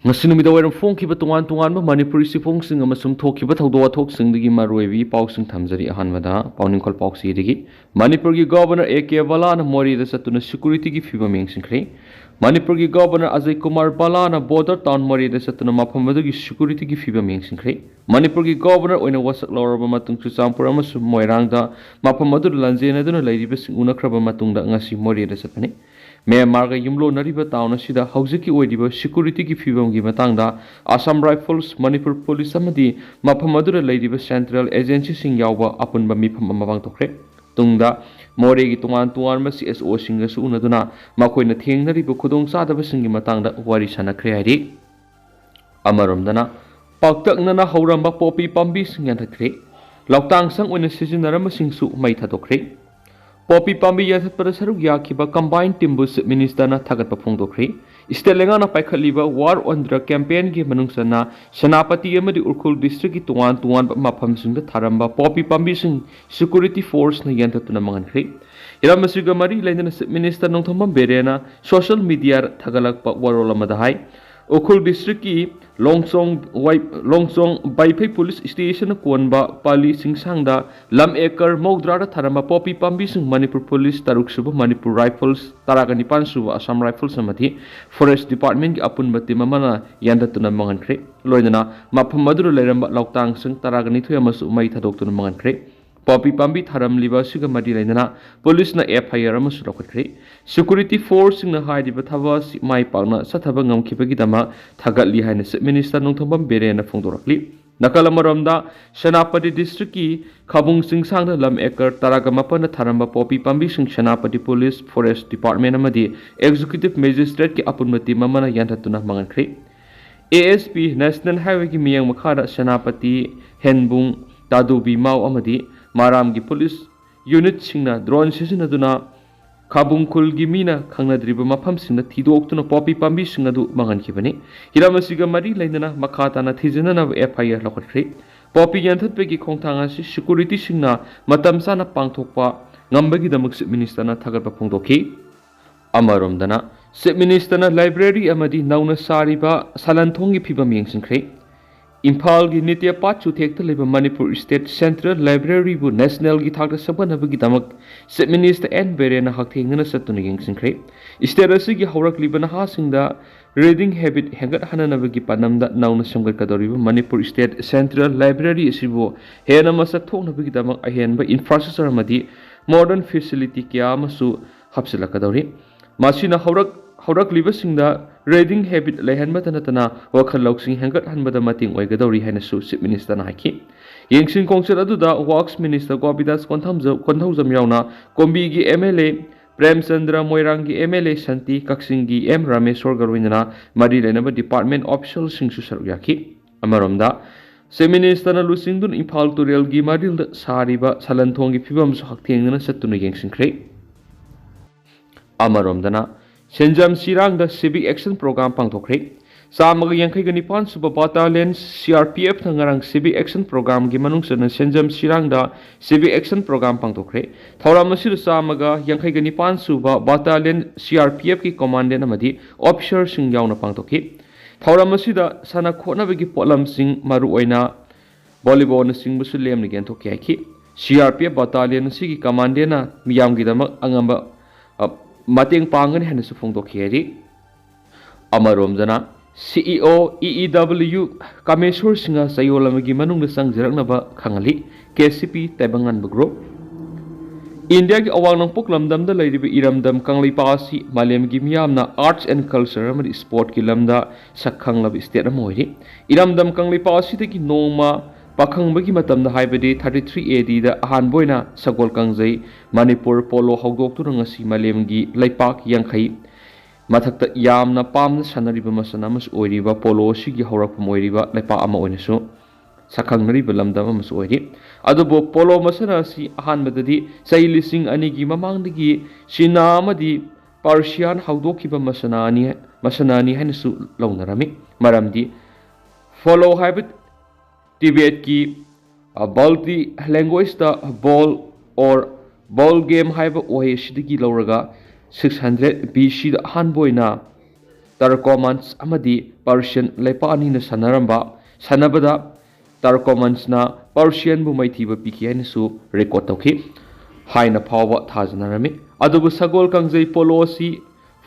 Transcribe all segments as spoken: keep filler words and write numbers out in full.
ꯉꯁꯤ ꯅꯨꯃꯤꯗꯥꯡꯋꯥꯏꯔꯝ ꯐꯣꯡꯈꯤꯕ ꯇꯣꯉꯥꯟ ꯇꯣꯉꯥꯟꯕ ꯃꯅꯤꯄꯨꯔꯤ ꯆꯦꯐꯣꯡꯁꯤꯡ ꯑꯃꯁꯨꯡ ꯊꯣꯛꯈꯤꯕ ꯊꯧꯗꯣꯛ ꯋꯥꯊꯣꯛꯁꯤꯡꯗꯒꯤ ꯃꯔꯨꯑꯣꯏꯕ ꯏ ꯄꯥꯎꯁꯤꯡ ꯊꯝꯖꯔꯤ꯫ ꯑꯍꯥꯟꯕꯗ ꯄꯥꯎꯅꯤꯡꯈꯣꯜ ꯄꯥꯎꯆꯦꯗꯒꯤ꯫ ꯃꯅꯤꯄꯨꯔꯒꯤ ꯒꯣꯚꯔꯅꯔ ꯑꯦ ꯀꯦ ꯕꯂꯥꯅ ꯃꯣꯔꯦꯗ ꯆꯠꯇꯨꯅ ꯁꯦꯀ꯭ꯌꯨꯔꯤꯇꯤꯒꯤ ꯐꯤꯕꯝ ꯌꯦꯡꯁꯤꯟꯈ꯭ꯔꯦ꯫ ꯃꯅꯤꯄꯨꯔꯒꯤ governor Ajay Kumar ꯕꯂꯥꯅ border town ꯃꯣꯔꯦꯗ ꯆꯠꯇꯨꯅ ꯃꯐꯝ ꯑꯗꯨꯒꯤ ꯁꯦꯀ꯭ꯌꯨꯔꯤꯇꯤꯒꯤ ꯐꯤꯕꯝ ꯌꯦꯡꯁꯤꯟꯈ꯭ꯔꯦ꯫ ꯃꯅꯤꯄꯨꯔꯒꯤ ꯒꯣꯚꯔꯅꯔ ꯑꯣꯏꯅ ꯋꯥꯁꯛ ꯂꯧꯔꯕ ꯃꯇꯨꯡ ꯆꯨꯔꯆꯥꯟꯄꯨꯔ ꯑꯃꯁꯨꯡ ꯃꯣꯏꯔꯥꯡꯗ ꯃꯐꯝ ꯑꯗꯨꯗ ꯂꯥꯟꯖꯦꯟꯅꯗꯨꯅ ꯂꯩꯔꯤꯕꯁꯤꯡ ꯎꯅꯈ꯭ꯔꯕ ꯃꯇꯨꯡꯗ ꯉꯁꯤ ꯃꯣꯔꯦꯗ ꯆꯠꯄꯅꯤ꯫ ꯃ꯭ꯌꯥꯟꯃꯥꯔꯒ ꯌꯨꯝꯂꯣꯟꯅꯔꯤꯕ ꯇꯥꯎꯟ ꯑꯁꯤꯗ ꯍꯧꯖꯤꯛꯀꯤ ꯑꯣꯏꯔꯤꯕ ꯁꯦꯀ꯭ꯌꯨꯔꯤꯇꯤꯒꯤ ꯐꯤꯕꯝꯒꯤ ꯃꯇꯥꯡꯗ ꯑꯁꯥꯝ ꯔꯥꯏꯐꯜꯁ, ꯃꯅꯤꯄꯨꯔ ꯄꯨꯂꯤꯁ ꯑꯃꯗꯤ ꯃꯐꯝ ꯑꯗꯨꯗ ꯂꯩꯔꯤꯕ ꯁꯦꯟꯇ꯭ꯔꯦꯜ ꯑꯦꯖꯦꯟꯁꯤꯁꯤꯡ ꯌꯥꯎꯕ ꯑꯄꯨꯟꯕ ꯃꯤꯐꯝ ꯑꯃ ꯄꯥꯡꯊꯣꯛꯈ꯭ꯔꯦ꯫ ꯇꯨꯡꯗ ꯃꯣꯔꯦꯒꯤ ꯇꯣꯉꯥꯟ ꯇꯣꯉꯥꯟꯕ ꯁꯤ ꯑꯦꯁ ꯑꯣꯁꯤꯡꯒꯁꯨ ꯎꯅꯗꯨꯅ ꯃꯈꯣꯏꯅ ꯊꯦꯡꯅꯔꯤꯕ ꯈꯨꯗꯣꯡꯆꯥꯗꯕꯁꯤꯡꯒꯤ ꯃꯇꯥꯡꯗ ꯋꯥꯔꯤ ꯁꯥꯟꯅꯈ꯭ꯔꯦ ꯍꯥꯏꯔꯤ꯫ ꯑꯃꯔꯣꯝꯗꯅ, ꯄꯥꯛꯇꯛꯅꯅ ꯍꯧꯔꯝꯕ ꯄꯣꯄꯤ ꯄꯥꯝꯕꯤꯁꯤꯡ ꯌꯥꯟꯊꯠꯈ꯭ꯔꯦ꯫ ꯂꯧꯇꯥꯡ ꯁꯪ ꯑꯣꯏꯅ ꯁꯤꯖꯤꯟꯅꯔꯝꯕꯁꯤꯡꯁꯨ ꯃꯩ ꯊꯥꯗꯣꯛꯈ꯭ꯔꯦ꯫ ꯄꯣꯄꯤ ꯄꯥꯝꯕꯤ ꯌꯥꯟꯊꯠꯄꯗ ꯁꯔꯨꯛ ꯌꯥꯈꯤꯕ ꯀꯝꯕꯥꯏꯟ ꯇꯤꯝꯕꯨ ꯆꯤꯐ ꯃꯤꯅꯤꯁꯇꯔꯅ ꯊꯥꯒꯠꯄ ꯐꯣꯡꯗꯣꯛꯈ꯭ꯔꯦ꯫ ꯁ꯭ꯇꯦꯠ ꯂꯩꯉꯥꯛꯅ ꯄꯥꯏꯈꯠꯂꯤꯕ ꯋꯥꯔ ꯑꯣꯟ ꯗ꯭ꯔꯒ ꯀꯦꯝꯄꯦꯟꯒꯤ ꯃꯅꯨꯡ ꯆꯟꯅ ꯁꯦꯅꯥꯄꯇꯤ ꯑꯃꯗꯤ ꯎꯈ꯭ꯔꯨꯜ ꯗꯤꯁꯇ꯭ꯔꯤꯛꯀꯤ ꯇꯣꯉꯥꯟ ꯇꯣꯉꯥꯟꯕ ꯃꯐꯝꯁꯤꯡꯗ ꯊꯥꯔꯝꯕ ꯄꯣꯄꯤ ꯄꯥꯝꯕꯤꯁꯤꯡ ꯁꯦꯀ꯭ꯌꯨꯔꯤꯇꯤ ꯐꯣꯔꯁꯅ ꯌꯥꯟꯊꯠꯇꯨꯅ ꯃꯥꯡꯍꯟꯈ꯭ꯔꯦ꯫ ꯍꯤꯔꯝ ꯑꯁꯤꯒ ꯃꯔꯤ ꯂꯩꯅꯅ ꯆꯤꯐ ꯃꯤꯅꯤꯁꯇꯔ ꯅꯣꯡꯊꯣꯝꯕꯝ ꯕꯤꯔꯦꯟꯅ ꯁꯣꯁꯤꯌꯦꯜ ꯃꯤꯗꯤꯌꯥꯗ ꯊꯥꯒꯠꯂꯛꯄ ꯋꯥꯔꯣꯜ ꯑꯃꯗ ꯍꯥꯏ, ꯎꯈ꯭ꯔꯨꯜ ꯗꯤꯁꯇ꯭ꯔꯤꯛꯀꯤ ꯂꯣꯡꯆꯣꯡ ꯋꯥꯏ-, ꯂꯣꯡꯆꯣꯡ ꯕꯥꯏꯐꯩ ꯄꯨꯂꯤꯁ ꯁ꯭ꯇꯦꯁꯟꯅ ꯀꯣꯟꯕ ꯄꯥꯂꯤ ꯆꯤꯡꯁꯥꯡꯗ ꯂꯝ ꯑꯦꯀꯔ ꯃꯧꯗ꯭ꯔꯥꯗ ꯊꯥꯔꯝꯕ ꯄꯣꯄꯤ ꯄꯥꯝꯕꯤꯁꯤꯡ ꯃꯅꯤꯄꯨꯔ ꯄꯨꯂꯤꯁ, ꯇꯔꯨꯛ ꯁꯨꯕ ꯃꯅꯤꯄꯨꯔ ꯔꯥꯏꯐꯜꯁ, ꯇꯔꯥꯒ ꯅꯤꯄꯥꯟ ꯁꯨꯕ ꯑꯁꯥꯝ ꯔꯥꯏꯐꯜꯁ ꯑꯃꯗꯤ ꯐꯣꯔꯦꯁ ꯗꯤꯄꯥꯔꯠꯃꯦꯟꯒꯤ ꯑꯄꯨꯟꯕ ꯇꯤꯝ ꯑꯃꯅ ꯌꯥꯟꯊꯠꯇꯨꯅ ꯃꯥꯡꯍꯟꯈ꯭ꯔꯦ꯫ ꯂꯣꯏꯅꯅ ꯃꯐꯝ ꯑꯗꯨꯗ ꯂꯩꯔꯝꯕ ꯂꯧꯇꯥꯡꯁꯤꯡ ꯇꯔꯥꯒ ꯅꯤꯊꯣꯏ ꯑꯃꯁꯨ ꯃꯩ ꯊꯥꯗꯣꯛꯇꯨꯅ ꯃꯥꯡꯍꯟꯈ꯭ꯔꯦ꯫ ꯄꯣꯄꯤ ꯄꯥꯝꯕꯤ ꯊꯥꯔꯝꯂꯤꯕ ꯑꯁꯤꯒ ꯃꯔꯤ ꯂꯩꯅꯅ ꯄꯨꯂꯤꯁꯅ ꯑꯦꯐ ꯑꯥꯏ ꯑꯥꯔ ꯑꯃꯁꯨ ꯂꯧꯈꯠꯈ꯭ꯔꯦ꯫ ꯁꯦꯀ꯭ꯌꯨꯔꯤꯇꯤ ꯐꯣꯔꯁꯁꯤꯡꯅ ꯍꯥꯏꯔꯤꯕ ꯊꯕꯛ ꯑꯁꯤ ꯃꯥꯏ ꯄꯥꯛꯅ ꯆꯠꯊꯕ ꯉꯝꯈꯤꯕꯒꯤꯗꯃꯛ ꯊꯥꯒꯠꯂꯤ ꯍꯥꯏꯅ ꯆꯤꯐ ꯃꯤꯅꯤꯁꯇꯔ ꯅꯣꯡꯊꯣꯝꯕꯝ ꯕꯤꯔꯦꯟꯅ ꯐꯣꯡꯗꯣꯔꯛꯂꯤ꯫ ꯅꯥꯀꯜ ꯑꯃꯔꯣꯝꯗ, ꯁꯦꯅꯥꯄꯇꯤ ꯗꯤꯁꯇ꯭ꯔꯤꯛꯀꯤ ꯈꯥꯕꯨꯡ ꯆꯤꯡꯁꯥꯡꯗ ꯂꯝ ꯑꯦꯀꯔ ꯇꯔꯥꯒ ꯃꯥꯄꯟꯗ ꯊꯥꯔꯝꯕ ꯄꯣꯄꯤ ꯄꯥꯝꯕꯤꯁꯤꯡ ꯁꯦꯅꯥꯄꯇꯤ ꯄꯨꯂꯤꯁ, ꯐꯣꯔꯦꯁ ꯗꯤꯄꯥꯔꯠꯃꯦꯟ ꯑꯃꯗꯤ ꯑꯦꯛꯖꯤꯀ꯭ꯌꯨꯇꯤꯚ ꯃꯦꯖꯤꯁꯇ꯭ꯔꯦꯠꯀꯤ ꯑꯄꯨꯟꯕ ꯇꯤꯝ ꯑꯃꯅ ꯌꯥꯟꯊꯠꯇꯨꯅ ꯃꯥꯡꯍꯟꯈ꯭ꯔꯦ꯫ ꯑꯦ ꯑꯦꯁ ꯄꯤ ꯅꯦꯁꯅꯦꯜ ꯍꯥꯏꯋꯦꯒꯤ ꯃꯤꯠꯌꯦꯡ ꯃꯈꯥꯗ ꯁꯦꯅꯥꯄꯇꯤ, ꯍꯦꯟꯕꯨꯡ, ꯇꯥꯗꯨꯕꯤ ꯃꯥꯎ ꯑꯃꯗꯤ ꯃꯥꯔꯥꯝꯒꯤ ꯄꯨꯂꯤꯁ ꯌꯨꯅꯤꯠꯁꯤꯡꯅ ꯗ꯭ꯔꯣꯟ ꯁꯤꯖꯤꯟꯅꯗꯨꯅ ꯈꯥꯕꯨꯡ ꯈꯨꯜꯒꯤ ꯃꯤꯅ ꯈꯪꯅꯗ꯭ꯔꯤꯕ ꯃꯐꯝꯁꯤꯡꯗ ꯊꯤꯗꯣꯛꯇꯨꯅ ꯄꯣꯄꯤ ꯄꯥꯝꯕꯤꯁꯤꯡ ꯑꯗꯨ ꯃꯥꯡꯍꯟꯈꯤꯕꯅꯤ꯫ ꯍꯤꯔꯝ ꯑꯁꯤꯒ ꯃꯔꯤ ꯂꯩꯅꯅ ꯃꯈꯥ ꯇꯥꯅ ꯊꯤꯖꯤꯟꯅꯅꯕ ꯑꯦꯐ ꯑꯥꯏ ꯑꯥꯔ ꯂꯧꯈꯠꯈ꯭ꯔꯦ꯫ ꯄꯣꯄꯤ ꯌꯥꯟꯊꯠꯄꯒꯤ ꯈꯣꯡꯊꯥꯡ ꯑꯁꯤ ꯁꯦꯀ꯭ꯌꯨꯔꯤꯇꯤꯁꯤꯡꯅ ꯃꯇꯝ ꯆꯥꯅ ꯄꯥꯡꯊꯣꯛꯄ ꯉꯝꯕꯒꯤꯗꯃꯛ ꯆꯤꯐ ꯃꯤꯅꯤꯁꯇꯔꯅ ꯊꯥꯒꯠꯄ ꯐꯣꯡꯗꯣꯛꯈꯤ꯫ ꯑꯃꯔꯣꯝꯗꯅ, Chief Minister ꯅ library ꯑꯃꯗꯤ ꯅꯧꯅ ꯁꯥꯔꯤꯕ ꯁꯥꯂꯟꯊꯣꯡꯒꯤ ꯐꯤꯕꯝ ꯌꯦꯡꯁꯤꯟꯈ꯭ꯔꯦ꯫ ꯏꯝꯐꯥꯜꯒꯤ ꯅꯤꯇ꯭ꯌꯄꯥꯠ ꯆꯨꯊꯦꯛꯇ ꯂꯩꯕ ꯃꯅꯤꯄꯨꯔ State Central Library ꯕꯨ national ꯒꯤ ꯊꯥꯛꯇ ꯁꯦꯝꯒꯠꯅꯕꯒꯤꯗꯃꯛ Chief Minister ꯑꯦꯟ ꯕꯤꯔꯦꯟꯅ ꯍꯛꯊꯦꯡꯅꯅ ꯆꯠꯇꯨꯅ ꯌꯦꯡꯁꯤꯟꯈ꯭ꯔꯦ꯫ State ꯑꯁꯤꯒꯤ ꯍꯧꯔꯛꯂꯤꯕ ꯅꯍꯥꯁꯤꯡꯗ reading habit ꯍꯦꯟꯒꯠꯍꯟꯅꯕꯒꯤ ꯄꯥꯟꯗꯝꯗ ꯅꯧꯅ ꯁꯦꯝꯒꯠꯀꯗꯧꯔꯤꯕ ꯃꯅꯤꯄꯨꯔ State Central Library ꯑꯁꯤꯕꯨ ꯍꯦꯟꯅ ꯃꯁꯛ ꯊꯣꯛꯅꯕꯒꯤꯗꯃꯛ ꯑꯍꯦꯟꯕ infrastructure ꯑꯃꯗꯤ modern facility ꯀꯌꯥ ꯑꯃꯁꯨ ꯍꯥꯞꯆꯤꯜꯂꯛꯀꯗꯧꯔꯤ꯫ ꯃꯁꯤꯅ ꯍꯧꯔꯛ-, ꯍꯧꯔꯛꯂꯤꯕꯁꯤꯡꯗ reading habit ꯂꯩꯍꯟꯕꯇ ꯅꯠꯇꯅ ꯋꯥꯈꯜ ꯂꯧꯁꯤꯡ ꯍꯦꯟꯒꯠꯍꯟꯕꯗ ꯃꯇꯦꯡ ꯑꯣꯏꯒꯗꯧꯔꯤ ꯍꯥꯏꯅꯁꯨ Chief Minister ꯅ ꯍꯥꯏꯈꯤ꯫ ꯌꯦꯡꯁꯤꯟ ꯈꯣꯡꯆꯠ ꯑꯗꯨꯗ Works Minister ꯒꯣꯄꯤꯗꯥꯁ ꯀꯣꯟꯊꯝꯖ-, ꯀꯣꯟꯊꯧꯖꯝ ꯌꯥꯎꯅ ꯀꯣꯝꯕꯤꯒꯤ MLA ꯄ꯭ꯔꯦꯝꯆꯟꯗ꯭ꯔ, ꯃꯣꯏꯔꯥꯡꯒꯤ MLA ꯁꯥꯟꯇꯤ, ꯀꯛꯆꯤꯡꯒꯤ ꯑꯦꯝ ꯔꯥꯃꯦꯁꯣꯔꯒ ꯂꯣꯏꯅꯅ ꯃꯔꯤ ꯂꯩꯅꯕ department official ꯁꯤꯡꯁꯨ ꯁꯔꯨꯛ ꯌꯥꯈꯤ꯫ ꯑꯃꯔꯣꯝꯗ, Chief Minister ꯅ ꯂꯨꯆꯤꯡꯗꯨꯅ ꯏꯝꯐꯥꯜ ꯇꯨꯔꯦꯜꯒꯤ ꯃꯔꯤꯜꯗ ꯁꯥꯔꯤꯕ ꯁꯥꯂꯟꯊꯣꯡꯒꯤ ꯐꯤꯕꯝꯁꯨ ꯍꯛꯊꯦꯡꯅꯅ ꯆꯠꯇꯨꯅ ꯌꯦꯡꯁꯤꯟꯈ꯭ꯔꯦ꯫ ꯑꯃꯔꯣꯝꯗꯅ, ꯁꯦꯟꯖꯝ ꯁꯤꯔꯥꯡꯗ Civic Action Program ꯄꯥꯡꯊꯣꯛꯈ꯭ꯔꯦ꯫ ꯆꯥꯝꯃꯒ ꯌꯥꯡꯈꯩꯒ ꯅꯤꯄꯥꯟ ꯁꯨꯕ Battalion CRPF ꯅ ꯉꯔꯥꯡ Civic Action Program ꯒꯤ ꯃꯅꯨꯡ ꯆꯟꯅ ꯁꯦꯟꯖꯝ ꯁꯤꯔꯥꯡꯗ Civic Action Program ꯄꯥꯡꯊꯣꯛꯈ꯭ꯔꯦ꯫ ꯊꯧꯔꯝ ꯑꯁꯤꯗ ꯆꯥꯝꯃꯒ ꯌꯥꯡꯈꯩꯒ ꯅꯤꯄꯥꯟ ꯁꯨꯕ Battalion CRPF ꯀꯤ Commandant ꯑꯃꯗꯤ officer ꯁꯤꯡ ꯌꯥꯎꯅ ꯄꯥꯡꯊꯣꯛꯈꯤ꯫ ꯊꯧꯔꯝ ꯑꯁꯤꯗ ꯁꯥꯟꯅ ꯈꯣꯠꯅꯕꯒꯤ ꯄꯣꯠꯂꯝꯁꯤꯡ, ꯃꯔꯨꯑꯣꯏꯅ volleyball ꯅꯆꯤꯡꯕꯁꯨ ꯂꯦꯝꯅ ꯌꯦꯟꯊꯣꯛꯈꯤ ꯍꯥꯏꯈꯤ꯫ CRPF Battalion ꯑꯁꯤꯒꯤ Commandant ꯅ ꯃꯤꯌꯥꯝꯒꯤꯗꯃꯛ ꯑꯉꯝꯕ, ꯑ, ꯃꯇꯦꯡ ꯄꯥꯡꯒꯅꯤ ꯍꯥꯏꯅꯁꯨ ꯐꯣꯡꯗꯣꯛꯈꯤ ꯍꯥꯏꯔꯤ꯫ ꯑꯃꯔꯣꯝꯗꯅ, CEO EEW ꯀꯥꯃꯦꯁꯣꯔ ꯁꯤꯡꯍ ꯆꯌꯣꯜ ꯑꯃꯒꯤ ꯃꯅꯨꯡꯗ ꯆꯪꯖꯔꯛꯅꯕ ꯈꯪꯍꯜꯂꯤ꯫ KCP ꯇꯥꯏꯕꯪꯉꯥꯟꯕ group꯫ ꯏꯟꯗꯤꯌꯥꯒꯤ ꯑꯋꯥꯡ ꯅꯣꯡꯄꯣꯛ ꯂꯝꯗꯝꯗ ꯂꯩꯔꯤꯕ ꯏꯔꯝꯗꯝ ꯀꯪꯂꯩꯄꯥꯛ ꯑꯁꯤ ꯃꯥꯂꯦꯝꯒꯤ ꯃꯤꯌꯥꯝꯅ arts and culture ꯑꯃꯗꯤ sport ꯀꯤ ꯂꯝꯗ ꯁꯛ ꯈꯪꯂꯕ state ꯑꯃ ꯑꯣꯏꯔꯤ꯫ ꯏꯔꯝꯗꯝ ꯀꯪꯂꯩꯄꯥꯛ ꯑꯁꯤꯗꯒꯤ ꯅꯣꯡꯃ ꯄꯥꯈꯪꯕꯒꯤ ꯃꯇꯝꯗ, ꯍꯥꯏꯕꯗꯤ thirty three AD ꯗ ꯑꯍꯥꯟꯕ ꯑꯣꯏꯅ ꯁꯒꯣꯜ ꯀꯥꯡꯖꯩ ꯃꯅꯤꯄꯨꯔ polo ꯍꯧꯗꯣꯛꯇꯨꯅ ꯉꯁꯤ ꯃꯥꯂꯦꯝꯒꯤ ꯂꯩꯄꯥꯛ ꯌꯥꯡꯈꯩ ꯃꯊꯛꯇ ꯌꯥꯝꯅ ꯄꯥꯝꯅ ꯁꯥꯟꯅꯔꯤꯕ ꯃꯁꯥꯟꯅ ꯑꯃꯁꯨ ꯑꯣꯏꯔꯤꯕ polo ꯑꯁꯤꯒꯤ ꯍꯧꯔꯛꯐꯝ ꯑꯣꯏꯔꯤꯕ ꯂꯩꯄꯥꯛ ꯑꯃ ꯑꯣꯏꯅꯁꯨ ꯁꯛꯈꯪꯅꯔꯤꯕ ꯂꯝꯗꯝ ꯑꯃꯁꯨ ꯑꯣꯏꯔꯤ꯫ ꯑꯗꯨꯕꯨ polo ꯃꯁꯥꯟꯅ ꯑꯁꯤ ꯑꯍꯥꯟꯕꯗꯗꯤ ꯆꯍꯤ ꯂꯤꯁꯤꯡ ꯑꯅꯤꯒꯤ ꯃꯃꯥꯡꯗꯒꯤ ꯆꯤꯅꯥ ꯑꯃꯗꯤ Persian ꯍꯧꯗꯣꯛꯈꯤꯕ ꯃꯁꯥꯟꯅ ꯑꯅꯤ, ꯃꯁꯥꯟꯅ ꯑꯅꯤ ꯍꯥꯏꯅꯁꯨ ꯂꯧꯅꯔꯝꯃꯤ꯫ ꯃꯔꯝꯗꯤ polo ꯍꯥꯏꯕ ꯇꯤꯕꯦꯠꯀꯤ, ꯑ, Balti language ꯇ bol or bol game ꯍꯥꯏꯕ ꯋꯥꯍꯩ ꯑꯁꯤꯗꯒꯤ ꯂꯧꯔꯒ ꯁꯤꯛꯁ ꯍꯟꯗ꯭ꯔꯦꯠ ꯕꯤ ꯁꯤꯗ ꯑꯍꯥꯟꯕ ꯑꯣꯏꯅ ꯇꯔꯀꯣꯃꯟꯁ ꯑꯃꯗꯤ ꯄꯔꯁꯤꯌꯟ ꯂꯩꯄꯥꯛ ꯑꯅꯤꯅ ꯁꯥꯟꯅꯔꯝꯕ ꯁꯥꯟꯅꯕꯗ ꯇꯔꯀꯣꯃꯟꯁꯅ ꯄꯔꯁꯤꯌꯟꯕꯨ ꯃꯥꯏꯊꯤꯕ ꯄꯤꯈꯤ ꯍꯥꯏꯅꯁꯨ ꯔꯦꯀꯣꯔꯠ ꯇꯧꯈꯤ ꯍꯥꯏꯅ ꯐꯥꯎꯕ ꯊꯥꯖꯅꯔꯝꯃꯤ꯫ ꯑꯗꯨꯕꯨ ꯁꯒꯣꯜ ꯀꯥꯡꯖꯩ ꯄꯣꯂꯣ ꯑꯁꯤ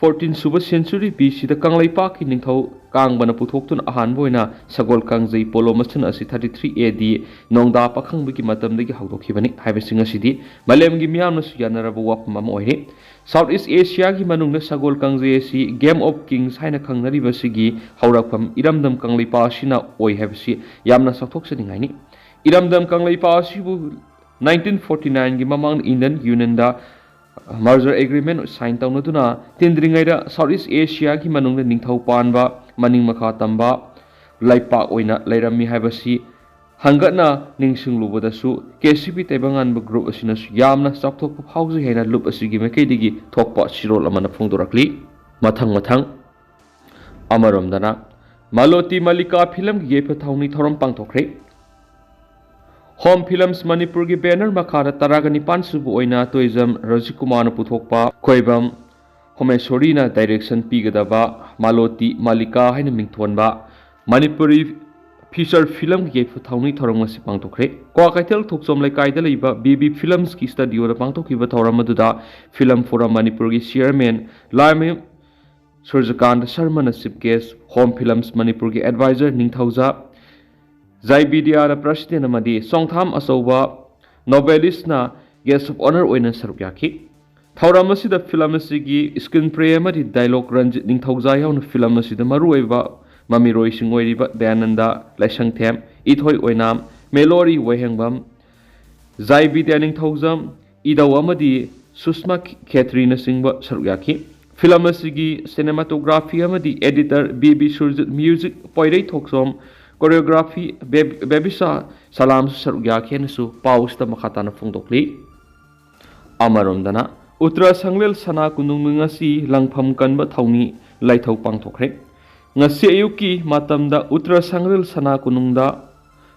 ꯐꯣꯔꯇꯤꯟ ꯁꯨꯕ ꯁꯦꯟꯆꯨꯔꯤ ꯕꯤ ꯁꯤꯗ ꯀꯪꯂꯩꯄꯥꯛꯀꯤ ꯅꯤꯡꯊꯧ ꯀꯥꯡꯕꯅ ꯄꯨꯊꯣꯛꯇꯨꯅ ꯑꯍꯥꯟꯕ ꯑꯣꯏꯅ ꯁꯒꯣꯜ ꯀꯥꯡꯖꯩ ꯄꯣꯂꯣ ꯃꯁꯥꯟꯅ ꯑꯁꯤ ꯊꯥꯔꯇꯤ ꯊ꯭ꯔꯤ ꯑꯦ ꯗꯤ ꯅꯣꯡꯗꯥ ꯄꯥꯈꯪꯕꯒꯤ ꯃꯇꯝꯗꯒꯤ ꯍꯧꯗꯣꯛꯈꯤꯕꯅꯤ ꯍꯥꯏꯕꯁꯤꯡ ꯑꯁꯤꯗꯤ ꯃꯥꯂꯦꯝꯒꯤ ꯃꯤꯌꯥꯝꯅꯁꯨ ꯌꯥꯅꯔꯕ ꯋꯥꯐꯝ ꯑꯃ ꯑꯣꯏꯔꯤ꯫ ꯁꯥꯎꯠ ꯏꯁ ꯑꯦꯁꯤꯌꯥꯒꯤ ꯃꯅꯨꯡꯗ ꯁꯒꯣꯜ ꯀꯥꯡꯖꯩ ꯑꯁꯤ ꯒꯦꯝ ꯑꯣꯐ ꯀꯤꯡꯁ ꯍꯥꯏꯅ ꯈꯪꯅꯔꯤꯕ ꯑꯁꯤꯒꯤ ꯍꯧꯔꯛꯐꯝ ꯏꯔꯝꯗꯝ ꯀꯪꯂꯩꯄꯥꯛ ꯑꯁꯤꯅ ꯑꯣꯏ ꯍꯥꯏꯕꯁꯤ ꯌꯥꯝꯅ ꯆꯥꯎꯊꯣꯛꯆꯅꯤꯡꯉꯥꯏꯅꯤ꯫ ꯏꯔꯝꯗꯝ ꯀꯪꯂꯩꯄꯥꯛ ꯑꯁꯤꯕꯨ ꯅꯥꯏꯟꯇꯤꯟ ꯐꯣꯔꯇꯤ ꯅꯥꯏꯟꯒꯤ ꯃꯃꯥꯡꯗ ꯏꯟꯗꯤꯌꯟ ꯌꯨꯅꯤꯌꯟꯗ ꯃꯔꯖꯔ ꯑꯦꯒ꯭ꯔꯤꯃꯦꯟ ꯁꯥꯏꯟ ꯇꯧꯅꯗꯨꯅ ꯇꯤꯟꯗ꯭ꯔꯤꯉꯩꯗ ꯁꯥꯎꯠ ꯏꯁ ꯑꯦꯁꯤꯌꯥꯒꯤ ꯃꯅꯨꯡꯗ ꯅꯤꯡꯊꯧ ꯄꯥꯟꯕ, ꯃꯅꯤꯡ ꯃꯈꯥ ꯇꯝꯕ ꯂꯩꯄꯥꯛ ꯑꯣꯏꯅ ꯂꯩꯔꯝꯃꯤ ꯍꯥꯏꯕꯁꯤ ꯍꯪꯒꯠꯅ ꯅꯤꯡꯁꯤꯡꯂꯨꯕꯗꯁꯨ ꯀꯦ ꯁꯤ ꯄꯤ ꯇꯥꯏꯕꯪꯉꯥꯟꯕ ꯒ꯭ꯔꯨꯞ ꯑꯁꯤꯅꯁꯨ ꯌꯥꯝꯅ ꯆꯥꯎꯊꯣꯛꯄ ꯐꯥꯎꯖꯩ ꯍꯥꯏꯅ ꯂꯨꯞ ꯑꯁꯤꯒꯤ ꯃꯥꯏꯀꯩꯗꯒꯤ ꯊꯣꯛꯄ ꯁꯤꯔꯣꯜ ꯑꯃꯅ ꯐꯣꯡꯗꯣꯔꯛꯂꯤ꯫ ꯃꯊꯪ ꯃꯊꯪ ꯑꯃꯔꯣꯝꯗꯅ ꯃꯥꯂꯣꯇꯤ ꯃꯥꯂꯤꯀꯥ ꯐꯤꯂꯝꯒꯤ ꯌꯩꯐ ꯊꯧꯅꯤ ꯊꯧꯔꯝ ꯄꯥꯡꯊꯣꯛꯈ꯭ꯔꯦ꯫ ꯍꯣꯝ ꯐꯤꯂꯝꯁ ꯃꯅꯤꯄꯨꯔꯒꯤ ꯕꯦꯅꯔ ꯃꯈꯥꯗ ꯇꯔꯥꯒ ꯅꯤꯄꯥꯟ ꯁꯨꯕ ꯑꯣꯏꯅ ꯇꯣꯏꯖꯝ ꯔꯖꯤꯀꯨꯃꯥꯔꯅ ꯄꯨꯊꯣꯛꯄ ꯈꯣꯏꯕꯝ ꯍꯣꯃꯦꯁꯣꯔꯤꯅ ꯗꯥꯏꯔꯦꯛꯁꯟ ꯄꯤꯒꯗꯕ ꯃꯥꯂꯣꯇꯤ ꯃꯥꯂꯤꯀꯥ ꯍꯥꯏꯅ ꯃꯤꯡꯊꯣꯟꯕ ꯃꯅꯤꯄꯨꯔꯤ ꯐꯤꯆꯔ ꯐꯤꯂꯝꯒꯤ ꯌꯩꯐ ꯊꯧꯅꯤ ꯊꯧꯔꯝ ꯑꯁꯤ ꯄꯥꯡꯊꯣꯛꯈ꯭ꯔꯦ꯫ ꯀ꯭ꯋꯥꯀꯩꯊꯦꯜ ꯊꯣꯛꯆꯣꯝ ꯂꯩꯀꯥꯏꯗ ꯂꯩꯕ ꯕꯤ ꯕꯤ ꯐꯤꯂꯝꯁꯀꯤ ꯁ꯭ꯇꯗꯤꯑꯣꯗ ꯄꯥꯡꯊꯣꯛꯈꯤꯕ ꯊꯧꯔꯝ ꯑꯗꯨꯗ ꯐꯤꯂꯝ ꯐꯣꯔꯝ ꯃꯅꯤꯄꯨꯔꯒꯤ ꯆꯤꯌꯔꯃꯦꯟ ꯂꯥꯏꯃꯌꯨꯝ ꯁꯨꯔꯖꯀꯥꯟꯇ ꯁꯔꯃꯅ ꯆꯤꯐ ꯒꯦꯁ, ꯍꯣꯝ ꯐꯤꯂꯝꯁ ꯃꯅꯤꯄꯨꯔꯒꯤ ꯑꯦꯗꯚꯥꯏꯖꯔ ꯅꯤꯡꯊꯧꯖꯥ ꯖꯥꯏꯕꯤꯗꯤꯌꯥꯅ ꯄ꯭ꯔꯁꯤꯗꯦꯟ ꯑꯃꯗꯤ ꯆꯣꯡꯊꯥꯝ ꯑꯆꯧꯕ ꯅꯣꯕꯦꯂꯤꯁꯅ ꯒꯦꯁ ꯑꯣꯐ ꯑꯣꯅꯔ ꯑꯣꯏꯅ ꯁꯔꯨꯛ ꯌꯥꯈꯤ꯫ ꯊꯧꯔꯝ ꯑꯁꯤꯗ ꯐꯤꯂꯝ ꯑꯁꯤꯒꯤ ꯁ꯭ꯀ꯭ꯔꯤꯟ ꯄ꯭ꯂꯦ ꯑꯃꯗꯤ ꯗꯥꯏꯂꯣꯒ ꯔꯟꯖꯤꯠ ꯅꯤꯡꯊꯧꯖꯥ ꯌꯥꯎꯅ ꯐꯤꯂꯝ ꯑꯁꯤꯗ ꯃꯔꯨꯑꯣꯏꯕ ꯃꯃꯤꯔꯣꯏꯁꯤꯡ ꯑꯣꯏꯔꯤꯕ ꯗꯌꯥꯅꯟꯗ ꯂꯥꯏꯁꯪꯊꯦꯝ, ꯏꯊꯣꯏ ꯑꯣꯏꯅꯥꯝ, ꯃꯦꯂꯣꯔꯤ ꯋꯥꯍꯦꯡꯕꯝ, ꯖꯥꯏꯕꯤꯗ꯭ꯌꯥ ꯅꯤꯡꯊꯧꯖꯝ, ꯏꯗꯧ ꯑꯃꯗꯤ ꯁꯨꯁꯃꯥ ꯈꯦꯇ꯭ꯔꯤꯅꯆꯤꯡꯕ ꯁꯔꯨꯛ ꯌꯥꯈꯤ꯫ ꯐꯤꯂꯝ ꯑꯁꯤꯒꯤ ꯁꯤꯅꯦꯃꯥꯇꯣꯒ꯭ꯔꯥꯐꯤ ꯑꯃꯗꯤ editor B B Surjit, music Poirei Thokchom, choreography ꯕꯦꯕ-, ꯕꯦꯕꯤꯁꯥ ꯁꯂꯥꯝꯁꯨ ꯁꯔꯨꯛ ꯌꯥꯈꯤ ꯍꯥꯏꯅꯁꯨ ꯄꯥꯎ ꯑꯁꯤꯗ ꯃꯈꯥ ꯇꯥꯅ ꯐꯣꯡꯗꯣꯛꯂꯤ꯫ ꯑꯃꯔꯣꯝꯗꯅ ꯎꯠꯇ꯭ꯔ ꯁꯪꯂꯦꯜ ꯁꯅꯥ ꯀꯣꯅꯨꯡ ꯉꯁꯤ ꯂꯪꯐꯝ ꯀꯟꯕ ꯊꯧꯅꯤ ꯂꯥꯏꯊꯧ ꯄꯥꯡꯊꯣꯛꯈ꯭ꯔꯦ꯫ ꯉꯁꯤ ꯑꯌꯨꯛꯀꯤ ꯃꯇꯝꯗ ꯎꯠꯇ꯭ꯔ ꯁꯪꯂꯦꯜ ꯁꯅꯥ ꯀꯣꯅꯨꯡꯗ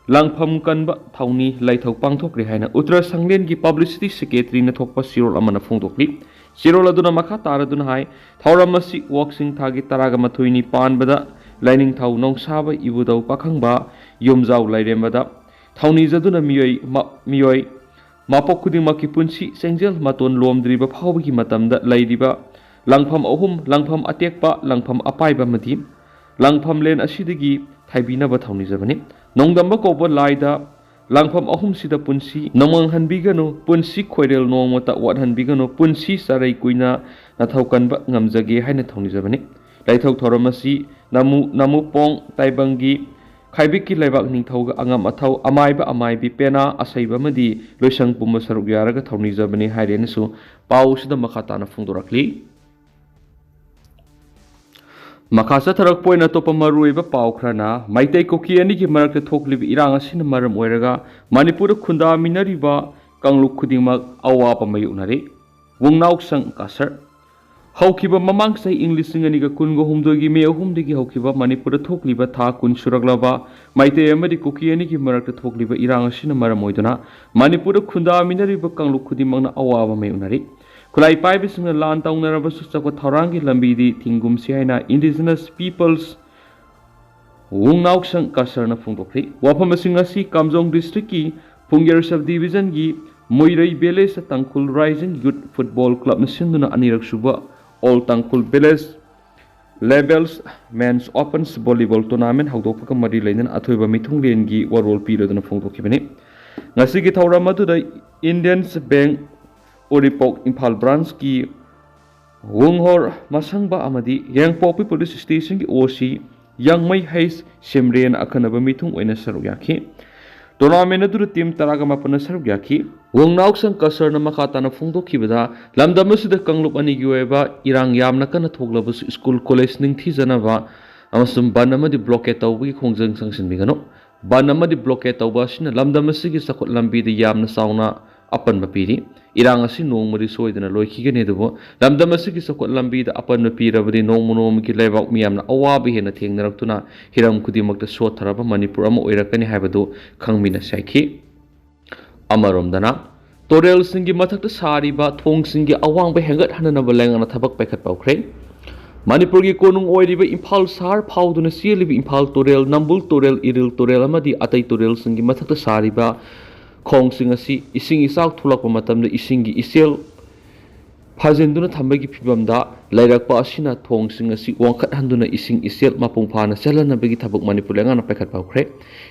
ꯂꯪꯐꯝ ꯀꯟꯕ ꯊꯧꯅꯤ ꯂꯥꯏꯊꯧ ꯄꯥꯡꯊꯣꯛꯈ꯭ꯔꯦ ꯍꯥꯏꯅ ꯎꯠꯇ꯭ꯔ ꯁꯪꯂꯦꯟꯒꯤ ꯄꯕ꯭ꯂꯤꯁꯤꯇꯤ ꯁꯦꯀ꯭ꯔꯦꯇꯔꯤꯅ ꯊꯣꯛꯄ ꯁꯤꯔꯣꯜ ꯑꯃꯅ ꯐꯣꯡꯗꯣꯛꯂꯤ꯫ ꯆꯦꯔꯣꯜ ꯑꯗꯨꯅ ꯃꯈꯥ ꯇꯥꯔꯗꯨꯅ ꯍꯥꯏ, ꯊꯧꯔꯝ ꯑꯁꯤ ꯋꯥꯛꯆꯤꯡ ꯊꯥꯒꯤ ꯇꯔꯥꯒ ꯃꯥꯊꯣꯏꯅꯤ ꯄꯥꯟꯕꯗ ꯂꯥꯏꯅꯤꯡꯊꯧ ꯅꯣꯡꯁꯥꯕ ꯏꯕꯨꯙꯧ ꯄꯥꯈꯪꯕ ꯌꯨꯝꯖꯥꯎ ꯂꯥꯏꯔꯦꯝꯕꯗ ꯊꯧꯅꯤꯖꯗꯨꯅ ꯃꯤꯑꯣꯏ ꯃ-, ꯃꯤꯑꯣꯏ ꯃꯄꯣꯛ ꯈꯨꯗꯤꯡꯃꯛꯀꯤ ꯄꯨꯟꯁꯤ ꯆꯦꯡꯖꯦꯜ ꯃꯇꯣꯟ ꯂꯣꯝꯗ꯭ꯔꯤꯕ ꯐꯥꯎꯕꯒꯤ ꯃꯇꯝꯗ ꯂꯩꯔꯤꯕ ꯂꯪꯐꯝ ꯑꯍꯨꯝ, ꯂꯪꯐꯝ ꯑꯇꯦꯛꯄ, ꯂꯪꯐꯝ ꯑꯄꯥꯏꯕ ꯑꯃꯗꯤ ꯂꯪꯐꯝꯂꯦꯟ ꯑꯁꯤꯗꯒꯤ ꯊꯥꯏꯕꯤꯅꯕ ꯊꯧꯅꯤꯖꯕꯅꯤ꯫ ꯅꯣꯡꯗꯝꯕ ꯀꯧꯕ ꯂꯥꯏꯗ ꯂꯪꯐꯝ ꯑꯍꯨꯝꯁꯤꯗ ꯄꯨꯟꯁꯤ ꯅꯣꯡꯃꯪꯍꯟꯕꯤꯒꯅꯨ, ꯄꯨꯟꯁꯤ ꯈꯣꯏꯔꯦꯜ ꯅꯣꯡꯃꯇ ꯋꯥꯠꯍꯟꯕꯤꯒꯅꯨ, ꯄꯨꯟꯁꯤ ꯆꯔꯩ ꯀꯨꯏꯅ ꯅꯊꯧ ꯀꯟꯕ ꯉꯝꯖꯒꯦ ꯍꯥꯏꯅ ꯊꯧꯅꯤꯖꯕꯅꯤ꯫ ꯂꯥꯏꯊꯧ ꯊꯧꯔꯝ ꯑꯁꯤ ꯅꯃꯨ-, ꯅꯃꯨꯄꯣꯡ ꯇꯥꯏꯕꯪꯒꯤ ꯈꯥꯏꯕꯤꯛꯀꯤ ꯂꯩꯕꯥꯛ ꯅꯤꯡꯊꯧꯒ ꯑꯉꯝ ꯑꯊꯧ ꯑꯃꯥꯏꯕ ꯑꯃꯥꯏꯕꯤ ꯄꯦꯅꯥ ꯑꯁꯩꯕ ꯑꯃꯗꯤ ꯂꯣꯏꯁꯪ ꯄꯨꯝꯕ ꯁꯔꯨꯛ ꯌꯥꯔꯒ ꯊꯧꯅꯤꯖꯕꯅꯤ ꯍꯥꯏꯔꯦꯅꯁꯨ ꯄꯥꯎ ꯑꯁꯤꯗ ꯃꯈꯥ ꯇꯥꯅ ꯐꯣꯡꯗꯣꯔꯛꯂꯤ꯫ ꯃꯈꯥ ꯆꯠꯊꯔꯛꯄ ꯑꯣꯏꯅ ꯑꯇꯣꯞꯄ ꯃꯔꯨꯑꯣꯏꯕ ꯄꯥꯎ ꯈꯔꯅ, ꯃꯩꯇꯩ ꯀꯨꯀꯤ ꯑꯅꯤꯒꯤ ꯃꯔꯛꯇ ꯊꯣꯛꯂꯤꯕ ꯏꯔꯥꯡ ꯑꯁꯤꯅ ꯃꯔꯝ ꯑꯣꯏꯔꯒ ꯃꯅꯤꯄꯨꯔꯗ ꯈꯨꯟꯗꯥꯃꯤꯟꯅꯔꯤꯕ ꯀꯥꯡꯂꯨꯞ ꯈꯨꯗꯤꯡꯃꯛ ꯑꯋꯥꯕ ꯃꯥꯌꯣꯛꯅꯔꯤ꯫ ꯋꯨꯡꯅꯥꯎꯁꯪ ꯀꯁꯔ꯫ ꯍꯧꯈꯤꯕ ꯃꯃꯥꯡ ꯆꯍꯤ ꯏꯪ ꯂꯤꯁꯤꯡ ꯑꯅꯤꯒ ꯀꯨꯟꯒ ꯍꯨꯝꯗꯣꯏꯒꯤ ꯃꯦ ꯑꯍꯨꯝꯗꯒꯤ ꯍꯧꯈꯤꯕ ꯃꯅꯤꯄꯨꯔꯗ ꯊꯣꯛꯂꯤꯕ ꯊꯥ ꯀꯨꯟ ꯁꯨꯔꯛꯂꯕ ꯃꯩꯇꯩ ꯑꯃꯗꯤ ꯀꯨꯀꯤ ꯑꯅꯤꯒꯤ ꯃꯔꯛꯇ ꯊꯣꯛꯂꯤꯕ ꯏꯔꯥꯡ ꯑꯁꯤꯅ ꯃꯔꯝ ꯑꯣꯏꯗꯨꯅ ꯃꯅꯤꯄꯨꯔꯗ ꯈꯨꯟꯗꯥꯃꯤꯟꯅꯔꯤꯕ ꯀꯥꯡꯂꯨꯞ ꯈꯨꯗꯤꯡꯃꯛꯅ ꯑꯋꯥꯕ ꯃꯥꯌꯣꯛꯅꯔꯤ꯫ ꯈꯨꯠꯂꯥꯏ ꯄꯥꯏꯕꯁꯤꯡꯅ ꯂꯥꯟ ꯇꯧꯅꯔꯕꯁꯨ ꯆꯥꯎꯈꯠ ꯊꯧꯔꯥꯡꯒꯤ ꯂꯝꯕꯤꯗꯤ ꯊꯤꯡꯒꯨꯝꯁꯤ ꯍꯥꯏꯅ Indigenous Peoples ꯋꯨꯡꯅꯥꯎꯁꯪ ꯀꯁꯔꯅ ꯐꯣꯡꯗꯣꯛꯈ꯭ꯔꯤ꯫ ꯋꯥꯐꯝ ꯑꯁꯤ ꯉꯁꯤ ꯀꯥꯝꯖꯣꯡ ꯗꯤꯁꯇ꯭ꯔꯤꯛꯀꯤ ꯐꯨꯡꯒꯦꯔ ꯁꯕ ꯗꯤꯕꯤꯖꯟꯒꯤ ꯃꯣꯏꯔꯩ ꯚꯤꯂꯦꯖꯇ ꯇꯥꯡꯈꯨꯜ ꯔꯥꯏꯖꯤꯡ ꯌꯨꯠ ꯐꯨꯠꯕꯣꯜ ꯀ꯭ꯂꯕꯅ ꯁꯤꯟꯗꯨꯅ ꯑꯅꯤꯔꯛ ꯁꯨꯕ ꯑꯣꯜ ꯇꯥꯡꯈꯨꯜ ꯚꯤꯂꯦꯖ ꯂꯦꯚꯦꯜꯁ ꯃꯦꯟꯁ ꯑꯣꯄꯟꯁ ꯚꯣꯂꯤꯕꯣꯜ ꯇꯣꯔꯅꯥꯃꯦꯟꯠ ꯍꯧꯗꯣꯛꯄꯒ ꯃꯔꯤ ꯂꯩꯅꯅ ꯑꯊꯣꯏꯕ ꯃꯤꯊꯨꯡꯂꯦꯟꯒꯤ ꯋꯥꯔꯣꯜ ꯄꯤꯔꯗꯨꯅ ꯐꯣꯡꯗꯣꯛꯈꯤꯕꯅꯤ꯫ ꯉꯁꯤꯒꯤ ꯊꯧꯔꯝ ꯑꯗꯨꯗ ꯏꯟꯗꯤꯌꯟꯁ ꯕꯦꯡꯛ ꯎꯔꯤꯄꯣꯛ ꯏꯝꯐꯥꯜ ꯕ꯭ꯔꯥꯟꯁꯀꯤ ꯋꯨꯡꯍꯣꯔ ꯃꯁꯪꯕ ꯑꯃꯗꯤ ꯌꯥꯏꯉꯪꯄꯣꯛꯄꯤ ꯄꯨꯂꯤꯁ ꯁ꯭ꯇꯦꯁꯟꯒꯤ ꯑꯣ ꯁꯤ ꯌꯥꯡꯃꯩ ꯍꯩꯁ ꯁꯤꯝꯔꯦꯟ ꯑꯈꯟꯅꯕ ꯃꯤꯊꯨꯡ ꯑꯣꯏꯅ ꯁꯔꯨꯛ ꯌꯥꯈꯤ꯫ ꯇꯣꯔꯅꯥꯃꯦꯟꯠ ꯑꯗꯨꯗ ꯇꯤꯝ ꯇꯔꯥꯒ ꯃꯥꯄꯟꯅ ꯁꯔꯨꯛ ꯌꯥꯈꯤ꯫ ꯋꯨꯡꯅꯥꯎꯁꯪ ꯀꯁꯔꯅ ꯃꯈꯥ ꯇꯥꯅ ꯐꯣꯡꯗꯣꯛꯈꯤꯕꯗ, ꯂꯝꯗꯝ ꯑꯁꯤꯗ ꯀꯥꯡꯂꯨꯞ ꯑꯅꯤꯒꯤ ꯑꯣꯏꯕ ꯏꯔꯥꯡ ꯌꯥꯝꯅ ꯀꯟꯅ ꯊꯣꯛꯂꯕꯁꯨ ꯁ꯭ꯀꯨꯜ ꯀꯣꯂꯦꯖ ꯅꯤꯡꯊꯤꯖꯅꯕ ꯑꯃꯁꯨꯡ ꯕꯟ ꯑꯃꯗꯤ ꯕ꯭ꯂꯣꯀꯦꯠ ꯇꯧꯕꯒꯤ ꯈꯣꯡꯖꯪ ꯆꯪꯁꯤꯟꯕꯤꯒꯅꯨ꯫ ꯕꯟ ꯑꯃꯗꯤ ꯕ꯭ꯂꯣꯀꯦꯠ ꯇꯧꯕ ꯑꯁꯤꯅ ꯂꯝꯗꯝ ꯑꯁꯤꯒꯤ ꯆꯥꯎꯈꯠ ꯂꯝꯕꯤꯗ ꯌꯥꯝꯅ ꯆꯥꯎꯅ ꯑꯄꯟꯕ ꯄꯤꯔꯤ꯫ ꯏꯔꯥꯡ ꯑꯁꯤ ꯅꯣꯡꯃꯗꯤ ꯁꯣꯏꯗꯅ ꯂꯣꯏꯈꯤꯒꯅꯤ, ꯑꯗꯨꯕꯨ ꯂꯝꯗꯝ ꯑꯁꯤꯒꯤ ꯆꯥꯎꯈꯠ ꯂꯝꯕꯤꯗ ꯑꯄꯟꯕ ꯄꯤꯔꯕꯗꯤ ꯅꯣꯡꯃ ꯅꯣꯡꯃꯒꯤ ꯂꯩꯕꯥꯛ ꯃꯤꯌꯥꯝꯅ ꯑꯋꯥꯕ ꯍꯦꯟꯅ ꯊꯦꯡꯅꯔꯛꯇꯨꯅ ꯍꯤꯔꯝ ꯈꯨꯗꯤꯡꯃꯛꯇ ꯁꯣꯠꯊꯔꯕ ꯃꯅꯤꯄꯨꯔ ꯑꯃ ꯑꯣꯏꯔꯛꯀꯅꯤ ꯍꯥꯏꯕꯗꯨ ꯈꯪꯃꯤꯟꯅꯁꯤ ꯍꯥꯏꯈꯤ꯫ ꯑꯃꯔꯣꯝꯗꯅ, ꯇꯨꯔꯦꯜꯁꯤꯡꯒꯤ ꯃꯊꯛꯇ ꯁꯥꯔꯤꯕ ꯊꯣꯡꯁꯤꯡꯒꯤ ꯑꯋꯥꯡꯕ ꯍꯦꯟꯒꯠꯍꯟꯅꯅꯕ ꯂꯩꯉꯥꯛꯅ ꯊꯕꯛ ꯄꯥꯏꯈꯠꯄ ꯍꯧꯈ꯭ꯔꯦ꯫ ꯃꯅꯤꯄꯨꯔꯒꯤ ꯀꯣꯅꯨꯡ ꯑꯣꯏꯔꯤꯕ ꯏꯝꯐꯥꯜ ꯁꯍꯔ ꯐꯥꯎꯗꯨꯅ ꯆꯦꯜꯂꯤꯕ ꯏꯝꯐꯥꯜ ꯇꯨꯔꯦꯜ, ꯅꯝꯕꯨꯜ ꯇꯨꯔꯦꯜ, ꯏꯔꯤꯜ ꯇꯨꯔꯦꯜ ꯑꯃꯗꯤ ꯑꯇꯩ ꯇꯨꯔꯦꯜꯁꯤꯡꯒꯤ ꯃꯊꯛꯇ ꯁꯥꯔꯤꯕ ꯈꯣꯡꯁꯤꯡ ꯑꯁꯤ ꯏꯁꯤꯡ ꯏꯆꯥꯎ ꯊꯣꯛꯂꯛꯄ ꯃꯇꯝꯗ ꯏꯁꯤꯡꯒꯤ ꯏꯆꯦꯜ ꯐꯥꯖꯤꯟꯗꯨꯅ ꯊꯝꯕꯒꯤ ꯐꯤꯕꯝꯗ ꯂꯩꯔꯛꯄ ꯑꯁꯤꯅ ꯊꯣꯡꯁꯤꯡ ꯑꯁꯤ ꯋꯥꯡꯈꯠꯍꯟꯗꯨꯅ ꯏꯁꯤꯡ ꯏꯆꯦꯜ ꯃꯄꯨꯡ ꯐꯥꯅ ꯆꯦꯜꯍꯟꯅꯕꯒꯤ ꯊꯕꯛ ꯃꯅꯤꯄꯨꯔ ꯂꯩꯉꯥꯛꯅ ꯄꯥꯏꯈꯠꯄ ꯍꯧꯈ꯭ꯔꯦ꯫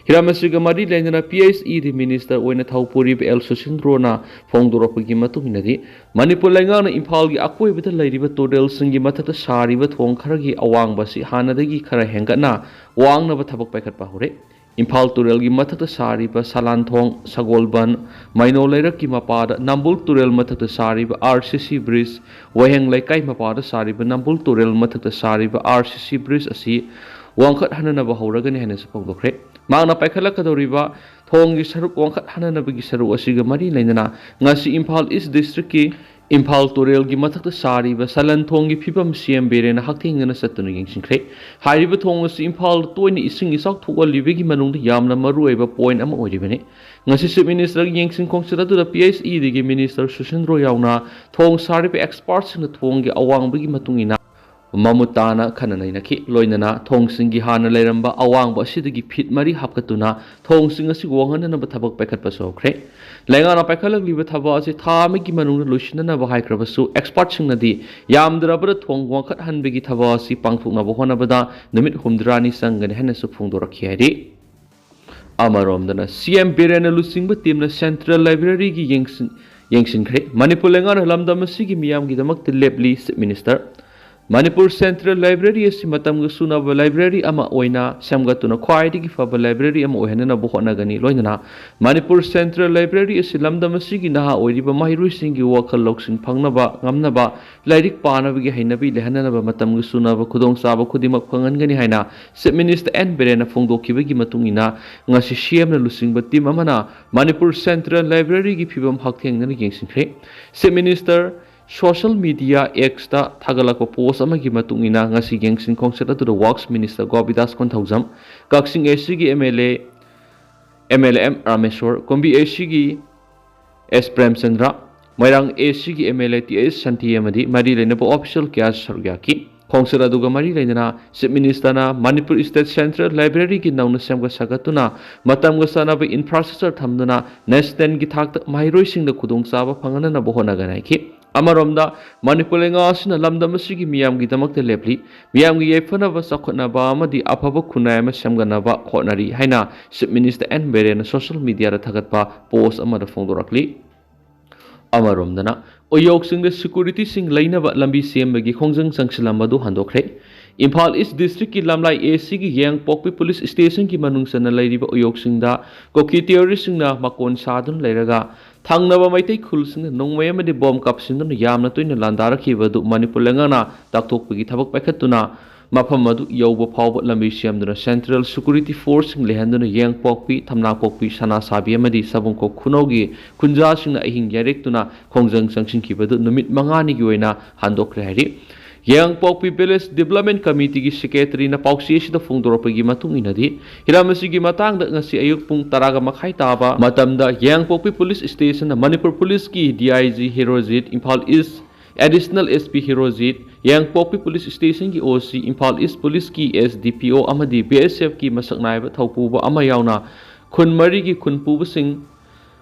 ꯍꯤꯔꯝ ꯑꯁꯤꯒ ꯃꯔꯤ ꯂꯩꯅꯅ ꯄꯤ ꯑꯩꯆ ꯏ ꯗꯤ ꯃꯤꯅꯤꯁꯇꯔ ꯑꯣꯏꯅ ꯊꯧ ꯄꯨꯔꯤꯕ ꯑꯦꯜ ꯁꯨꯁꯤꯟꯗ꯭ꯔꯣꯅ ꯐꯣꯡꯗꯣꯔꯛꯄꯒꯤ ꯃꯇꯨꯡ ꯏꯟꯅꯗꯤ, ꯃꯅꯤꯄꯨꯔ ꯂꯩꯉꯥꯛꯅ ꯏꯝꯐꯥꯜꯒꯤ ꯑꯀꯣꯏꯕꯗ ꯂꯩꯔꯤꯕ ꯇꯨꯔꯦꯜꯁꯤꯡꯒꯤ ꯃꯊꯛꯇ ꯁꯥꯔꯤꯕ ꯊꯣꯡ ꯈꯔꯒꯤ ꯑꯋꯥꯡꯕ ꯑꯁꯤ ꯍꯥꯟꯅꯗꯒꯤ ꯈꯔ ꯍꯦꯟꯒꯠꯅ ꯋꯥꯡꯅꯕ ꯊꯕꯛ ꯄꯥꯏꯈꯠꯄ ꯍꯧꯔꯦ꯫ ꯏꯝꯐꯥꯜ ꯇꯨꯔꯦꯜꯒꯤ ꯃꯊꯛꯇ ꯁꯥꯔꯤꯕ ꯁꯂꯥꯟꯊꯣꯡ, ꯁꯒꯣꯜꯕꯟ, ꯃꯩꯅꯣ ꯂꯩꯔꯛꯀꯤ ꯃꯄꯥꯗ ꯅꯝꯕꯨꯜ ꯇꯨꯔꯦꯜ ꯃꯊꯛꯇ ꯁꯥꯔꯤꯕ ꯑꯥꯔ ꯁꯤ ꯁꯤ ꯕ꯭ꯔꯤꯖ, ꯋꯥꯍꯦꯡ ꯂꯩꯀꯥꯏ ꯃꯄꯥꯗ ꯁꯥꯔꯤꯕ ꯅꯝꯕꯨꯜ ꯇꯨꯔꯦꯜ ꯃꯊꯛꯇ ꯁꯥꯔꯤꯕ ꯑꯥꯔ ꯁꯤ ꯁꯤ ꯕ꯭ꯔꯤꯖ ꯑꯁꯤ ꯋꯥꯡꯈꯠꯍꯟꯅꯅꯕ ꯍꯧꯔꯒꯅꯤ ꯍꯥꯏꯅꯁꯨ ꯐꯣꯡꯗꯣꯛꯈ꯭ꯔꯦ꯫ ꯃꯍꯥꯛꯅ ꯄꯥꯏꯈꯠꯂꯛꯀꯗꯧꯔꯤꯕ ꯊꯣꯡꯒꯤ ꯁꯔꯨꯛ ꯋꯥꯡꯈꯠꯍꯟꯅꯅꯕꯒꯤ ꯁꯔꯨꯛ ꯑꯁꯤꯒ ꯃꯔꯤ ꯂꯩꯅꯅ ꯉꯁꯤ ꯏꯝꯐꯥꯜ ꯏꯁ ꯗꯤꯁꯇ꯭ꯔꯤꯛꯀꯤ ꯏꯝꯐꯥꯜ ꯇꯨꯔꯦꯜꯒꯤ ꯃꯊꯛꯇ ꯁꯥꯔꯤꯕ ꯁꯂꯟ ꯊꯣꯡꯒꯤ ꯐꯤꯕꯝ ꯁꯤ ꯑꯦꯝ ꯕꯤꯔꯦꯟꯅ ꯍꯛꯊꯦꯡꯅꯅ ꯆꯠꯇꯨꯅ ꯌꯦꯡꯁꯤꯟꯈ꯭ꯔꯦ꯫ ꯍꯥꯏꯔꯤꯕ ꯊꯣꯡ ꯑꯁꯤ ꯏꯝꯐꯥꯜꯗ ꯇꯣꯏꯅ ꯏꯁꯤꯡ ꯏꯆꯥꯎ ꯊꯣꯛꯍꯜꯂꯤꯕꯒꯤ ꯃꯅꯨꯡꯗ ꯌꯥꯝꯅ ꯃꯔꯨꯑꯣꯏꯕ ꯄꯣꯏꯟ ꯑꯃ ꯑꯣꯏꯔꯤꯕꯅꯤ꯫ ꯉꯁꯤ ꯆꯤꯐ ꯃꯤꯅꯤꯁꯇꯔꯒꯤ ꯌꯦꯡꯁꯤꯟ ꯈꯣꯡꯆꯠ ꯑꯗꯨꯗ ꯄꯤ ꯑꯩꯆ ꯏ ꯗꯤꯒꯤ ꯃꯤꯅꯤꯁꯇꯔ ꯁꯨꯁꯤꯟꯗ꯭ꯔꯣ ꯌꯥꯎꯅ ꯊꯣꯡ ꯁꯥꯔꯤꯕ ꯑꯦꯛꯁꯄꯥꯔꯠꯁꯤꯡꯅ ꯊꯣꯡꯒꯤ ꯑꯋꯥꯡꯕꯒꯤ ꯃꯇꯨꯡ ꯏꯟꯅ ꯃꯃꯨꯠ ꯇꯥꯅ ꯈꯟꯅ ꯅꯩꯅꯈꯤ꯫ ꯂꯣꯏꯅꯅ ꯊꯣꯡꯁꯤꯡꯒꯤ ꯍꯥꯟꯅ ꯂꯩꯔꯝꯕ ꯑꯋꯥꯡꯕ ꯑꯁꯤꯗꯒꯤ ꯐꯤꯠ ꯃꯔꯤ ꯍꯥꯞꯀꯠꯇꯨꯅ ꯊꯣꯡꯁꯤꯡ ꯑꯁꯤ ꯋꯥꯡꯍꯟꯅꯅꯕ ꯊꯕꯛ ꯄꯥꯏꯈꯠꯄꯁꯨ ꯍꯧꯈ꯭ꯔꯦ꯫ ꯂꯩꯉꯥꯛꯅ ꯄꯥꯏꯈꯠꯂꯛꯂꯤꯕ ꯊꯕꯛ ꯑꯁꯤ ꯊꯥ ꯑꯃꯒꯤ ꯃꯅꯨꯡꯗ ꯂꯣꯏꯁꯤꯟꯅꯅꯕ ꯍꯥꯏꯈ꯭ꯔꯕꯁꯨ, ꯑꯦꯛꯁꯄꯥꯔꯠꯁꯤꯡꯅꯗꯤ ꯌꯥꯝꯗ꯭ꯔꯕꯗ ꯊꯣꯡ ꯋꯥꯡꯈꯠꯍꯟꯕꯒꯤ ꯊꯕꯛ ꯑꯁꯤ ꯄꯥꯡꯊꯣꯛꯅꯕ ꯍꯣꯠꯅꯕꯗ ꯅꯨꯃꯤꯠ ꯍꯨꯝꯗ꯭ꯔꯥꯅꯤ ꯆꯪꯒꯅꯤ ꯍꯥꯏꯅꯁꯨ ꯐꯣꯡꯗꯣꯔꯛꯈꯤ ꯍꯥꯏꯔꯤ꯫ ꯑꯃꯔꯣꯝꯗꯅ ꯁꯤ ꯑꯦꯝ ꯕꯤꯔꯦꯟꯅ ꯂꯨꯆꯤꯡꯕ ꯇꯤꯝꯅ ꯁꯦꯟꯇ꯭ꯔꯦꯜ ꯂꯥꯏꯕ꯭ꯔꯦꯔꯤꯒꯤ ꯌꯦꯡꯁꯤꯟ-, ꯌꯦꯡꯁꯤꯟꯈ꯭ꯔꯦ꯫ ꯃꯅꯤꯄꯨꯔ ꯂꯩꯉꯥꯛꯅ ꯂꯝꯗꯝ ꯑꯁꯤꯒꯤ ꯃꯤꯌꯥꯝꯒꯤꯗꯃꯛꯇ ꯂꯦꯞꯂꯤ, chief minister. Manipur central library ꯑꯁꯤ ꯃꯇꯝꯒ ꯆꯨꯅꯕ ꯂꯥꯏꯕ꯭ꯔꯦꯔꯤ ꯑꯃ ꯑꯣꯏꯅ ꯁꯦꯝꯒꯠꯇꯨꯅ ꯈ꯭ꯋꯥꯏꯗꯒꯤ ꯐꯕ ꯂꯥꯏꯕ꯭ꯔꯦꯔꯤ ꯑꯃ ꯑꯣꯏꯍꯟꯅꯅꯕ ꯍꯣꯠꯅꯒꯅꯤ꯫ ꯂꯣꯏꯅꯅ ꯃꯅꯤꯄꯨꯔ ꯁꯦꯟꯇ꯭ꯔꯦꯜ ꯂꯥꯏꯕ꯭ꯔꯦꯔꯤ ꯑꯁꯤ ꯂꯝꯗꯝ ꯑꯁꯤꯒꯤ ꯅꯍꯥ ꯑꯣꯏꯔꯤꯕ ꯃꯍꯩꯔꯣꯏꯁꯤꯡꯒꯤ ꯋꯥꯈꯜ ꯂꯧꯁꯤꯡ ꯐꯪꯅꯕ ꯉꯝꯅꯕ, ꯂꯥꯏꯔꯤꯛ ꯄꯥꯅꯕꯒꯤ ꯍꯩꯅꯕꯤ ꯂꯩꯍꯟꯅꯅꯕ ꯃꯇꯝꯒ ꯆꯨꯅꯕ ꯈꯨꯗꯣꯡꯆꯥꯕ ꯈꯨꯗꯤꯡꯃꯛ ꯐꯪꯍꯟꯒꯅꯤ ꯍꯥꯏꯅ ꯆꯤꯐ ꯃꯤꯅꯤꯁꯇꯔ ꯑꯦꯟ ꯕꯤꯔꯦꯟꯅ ꯐꯣꯡꯗꯣꯛꯈꯤꯕꯒꯤ ꯃꯇꯨꯡ ꯏꯟꯅ, ꯉꯁꯤ ꯁꯤ ꯑꯦꯝꯅ ꯂꯨꯆꯤꯡꯕ ꯇꯤꯝ ꯑꯃꯅ ꯃꯅꯤꯄꯨꯔ ꯁꯦꯟꯇ꯭ꯔꯦꯜ ꯂꯥꯏꯕ꯭ꯔꯦꯔꯤꯒꯤ ꯐꯤꯕꯝ ꯍꯛꯊꯦꯡꯅꯅ ꯌꯦꯡꯁꯤꯟꯈ꯭ꯔꯦ꯫ ꯆꯤꯐ ꯃꯤꯅꯤꯁꯇꯔ ꯁꯣꯁꯤꯌꯦꯜ ꯃꯤꯗꯤꯌꯥ ꯑꯦꯛꯁꯇ ꯊꯥꯒꯠꯂꯛꯄ ꯄꯣꯁ ꯑꯃꯒꯤ ꯃꯇꯨꯡ ꯏꯟꯅ, ꯉꯁꯤ ꯌꯦꯡꯁꯤꯟ ꯈꯣꯡꯆꯠ ꯑꯗꯨꯗ ꯋꯥꯔꯛꯁ ꯃꯤꯅꯤꯁꯇꯔ ꯒꯣꯕꯤꯗꯥꯁ ꯀꯣꯟꯊꯧꯖꯝ, ꯀꯛꯆꯤꯡ ꯑꯦ ꯁꯤꯒꯤ M L A, M L A M Rameshor, Kumbi A ꯁꯤꯒꯤ ꯑꯦꯁ ꯄ꯭ꯔꯦꯝꯆꯟꯗ꯭ꯔ, ꯃꯣꯏꯔꯥꯡ ꯑꯦ ꯁꯤꯒꯤ M L A T H Shanti ꯑꯃꯗꯤ ꯃꯔꯤ ꯂꯩꯅꯕ ꯑꯣꯐꯤꯁꯤꯌꯦꯜ ꯀꯌꯥꯁꯨ ꯁꯔꯨꯛ ꯌꯥꯈꯤ꯫ ꯈꯣꯡꯆꯠ ꯑꯗꯨꯒ ꯃꯔꯤ ꯂꯩꯅꯅ ꯆꯤꯐ ꯃꯤꯅꯤꯁꯇꯔꯅ ꯃꯅꯤꯄꯨꯔ ꯁ꯭ꯇꯦꯠ ꯁꯦꯟꯇ꯭ꯔꯦꯜ ꯂꯥꯏꯕ꯭ꯔꯦꯔꯤꯒꯤ ꯅꯧꯅ ꯁꯦꯝꯒꯠ ꯁꯥꯒꯠꯇꯨꯅ ꯃꯇꯝꯒ ꯆꯥꯟꯅꯕ ꯏꯟꯐ꯭ꯔꯥꯁ꯭ꯇ꯭ꯔꯛꯆꯔ ꯊꯝꯗꯨꯅ ꯅꯦꯁꯅꯦꯜꯒꯤ ꯊꯥꯛꯇ ꯃꯍꯩꯔꯣꯏꯁꯤꯡꯗ ꯈꯨꯗꯣꯡꯆꯥꯕ ꯐꯪꯍꯟꯅꯕ ꯍꯣꯠꯅꯒꯅꯤ ꯍꯥꯏꯈꯤ꯫ ꯑꯃꯔꯣꯝꯗ, ꯃꯅꯤꯄꯨꯔ ꯂꯩꯉꯥꯛ ꯑꯁꯤꯅ ꯂꯝꯗꯝ ꯑꯁꯤꯒꯤ ꯃꯤꯌꯥꯝꯒꯤꯗꯃꯛꯇ ꯂꯦꯞꯂꯤ, ꯃꯤꯌꯥꯝꯒꯤ ꯌꯥꯏꯐꯅꯕ, ꯆꯥꯎꯈꯠꯅꯕ ꯑꯃꯗꯤ ꯑꯐꯕ ꯈꯨꯟꯅꯥꯏ ꯑꯃ ꯁꯦꯝꯒꯠꯅꯕ ꯍꯣꯠꯅꯔꯤ ꯍꯥꯏꯅ ꯆꯤꯐ ꯃꯤꯅꯤꯁꯇꯔ ꯑꯦꯟ ꯕꯤꯔꯦꯟꯅ ꯁꯣꯁꯤꯌꯦꯜ ꯃꯤꯗꯤꯌꯥꯗ ꯊꯥꯒꯠꯄ ꯄꯣꯁ ꯑꯃꯗ ꯐꯣꯡꯗꯣꯔꯛꯂꯤ꯫ ꯑꯃꯔꯣꯝꯗꯅ, ꯎꯌꯣꯛꯁꯤꯡꯗ ꯁꯦꯀ꯭ꯌꯨꯔꯤꯇꯤꯁꯤꯡ ꯂꯩꯅꯕ ꯂꯝꯕꯤ ꯁꯦꯝꯕꯒꯤ ꯈꯣꯡꯖꯪ ꯆꯪꯁꯤꯜꯂꯝꯕꯗꯨ ꯍꯟꯗꯣꯛꯈ꯭ꯔꯦ꯫ ꯏꯝꯐꯥꯜ ꯏꯁ ꯗꯤꯁꯇ꯭ꯔꯤꯛꯀꯤ ꯂꯝꯂꯥꯏ ꯑꯦ ꯁꯤꯒꯤ ꯌꯥꯡꯄꯣꯛꯄꯤ ꯄꯨꯂꯤꯁ ꯁ꯭ꯇꯦꯁꯟꯒꯤ ꯃꯅꯨꯡ ꯆꯟꯅ ꯂꯩꯔꯤꯕ ꯎꯌꯣꯛꯁꯤꯡꯗ ꯀꯨꯀꯤ ꯇꯦꯔꯣꯔꯤꯁꯁꯤꯡꯅ ꯃꯀꯣꯟ ꯁꯥꯗꯨꯅ ꯂꯩꯔꯒ ꯊꯪꯅꯕ ꯃꯩꯇꯩ ꯈꯨꯜꯁꯤꯡꯗ ꯅꯣꯡꯃꯩ ꯑꯃꯗꯤ ꯕꯣꯝ ꯀꯥꯞꯁꯤꯟꯗꯨꯅ ꯌꯥꯝꯅ ꯇꯣꯏꯅ ꯂꯥꯟꯗꯥꯔꯛꯈꯤꯕ ꯑꯗꯨ ꯃꯅꯤꯄꯨꯔ ꯂꯩꯉꯥꯛꯅ ꯇꯥꯛꯊꯣꯛꯄꯒꯤ ꯊꯕꯛ ꯄꯥꯏꯈꯠꯇꯨꯅ ꯃꯐꯝ ꯑꯗꯨ ꯌꯧꯕ ꯐꯥꯎꯕ ꯂꯝꯕꯤ ꯁꯦꯝꯗꯨꯅ ꯁꯦꯟꯇ꯭ꯔꯦꯜ ꯁꯦꯀ꯭ꯌꯨꯔꯤꯇꯤ ꯐꯣꯔꯁꯁꯤꯡ ꯂꯩꯍꯟꯗꯨꯅ ꯌꯥꯡꯄꯣꯛꯄꯤ, ꯊꯝꯅꯥꯄꯣꯛꯄꯤ, ꯁꯅꯥꯁꯥꯕꯤ ꯑꯃꯗꯤ ꯁꯥꯕꯨꯡꯈꯣꯛ ꯈꯨꯅꯧꯒꯤ ꯈꯨꯟꯖꯥꯁꯤꯡꯅ ꯑꯍꯤꯡ ꯌꯥꯔꯦꯛꯇꯨꯅ ꯈꯣꯡꯖꯪ ꯆꯪꯁꯤꯟꯈꯤꯕꯗꯨ ꯅꯨꯃꯤꯠ ꯃꯉꯥꯅꯤꯒꯤ ꯑꯣꯏꯅ ꯍꯟꯗꯣꯛꯈ꯭ꯔꯦ ꯍꯥꯏꯔꯤ꯫ ꯌꯥꯡꯄꯣꯛꯄꯤ ꯚꯤꯂꯦꯖ ꯗꯤꯕꯂꯞꯃꯦꯟ ꯀꯃꯤꯇꯤꯒꯤ ꯁꯦꯀ꯭ꯔꯦꯇꯔꯤꯅ ꯄꯥꯎꯆꯦ ꯑꯁꯤꯗ ꯐꯣꯡꯗꯣꯔꯛꯄꯒꯤ ꯃꯇꯨꯡ ꯏꯟꯅꯗꯤ, ꯍꯤꯔꯝ ꯑꯁꯤꯒꯤ ꯃꯇꯥꯡꯗ ꯉꯁꯤ ꯑꯌꯨꯛ ꯄꯨꯡ ꯇꯔꯥꯒ ꯃꯈꯥꯏ ꯇꯥꯕ ꯃꯇꯝꯗ ꯌꯥꯡꯄꯣꯛꯄꯤ ꯄꯨꯂꯤꯁ ꯁ꯭ꯇꯦꯁꯟꯗ ꯃꯅꯤꯄꯨꯔ ꯄꯨꯂꯤꯁꯀꯤ D I G Hirojit, Imphal east additional S P Hirojit, Yangpokpi police ꯁ꯭ꯇꯦꯁꯟꯒꯤ ꯑꯣ ꯁꯤ, ꯏꯝꯐꯥꯜ ꯏꯁ ꯄꯨꯂꯤꯁꯀꯤ ꯑꯦꯁ ꯗꯤ ꯄꯤ ꯑꯣ ꯑꯃꯗꯤ ꯕꯤ ꯑꯦꯁ ꯑꯦꯐꯀꯤ ꯃꯁꯛ ꯅꯥꯏꯕ ꯊꯧꯄꯨꯕ ꯑꯃ ꯌꯥꯎꯅ ꯈꯨꯟ ꯃꯔꯤꯒꯤ ꯈꯨꯟ ꯄꯨꯕꯁꯤꯡ,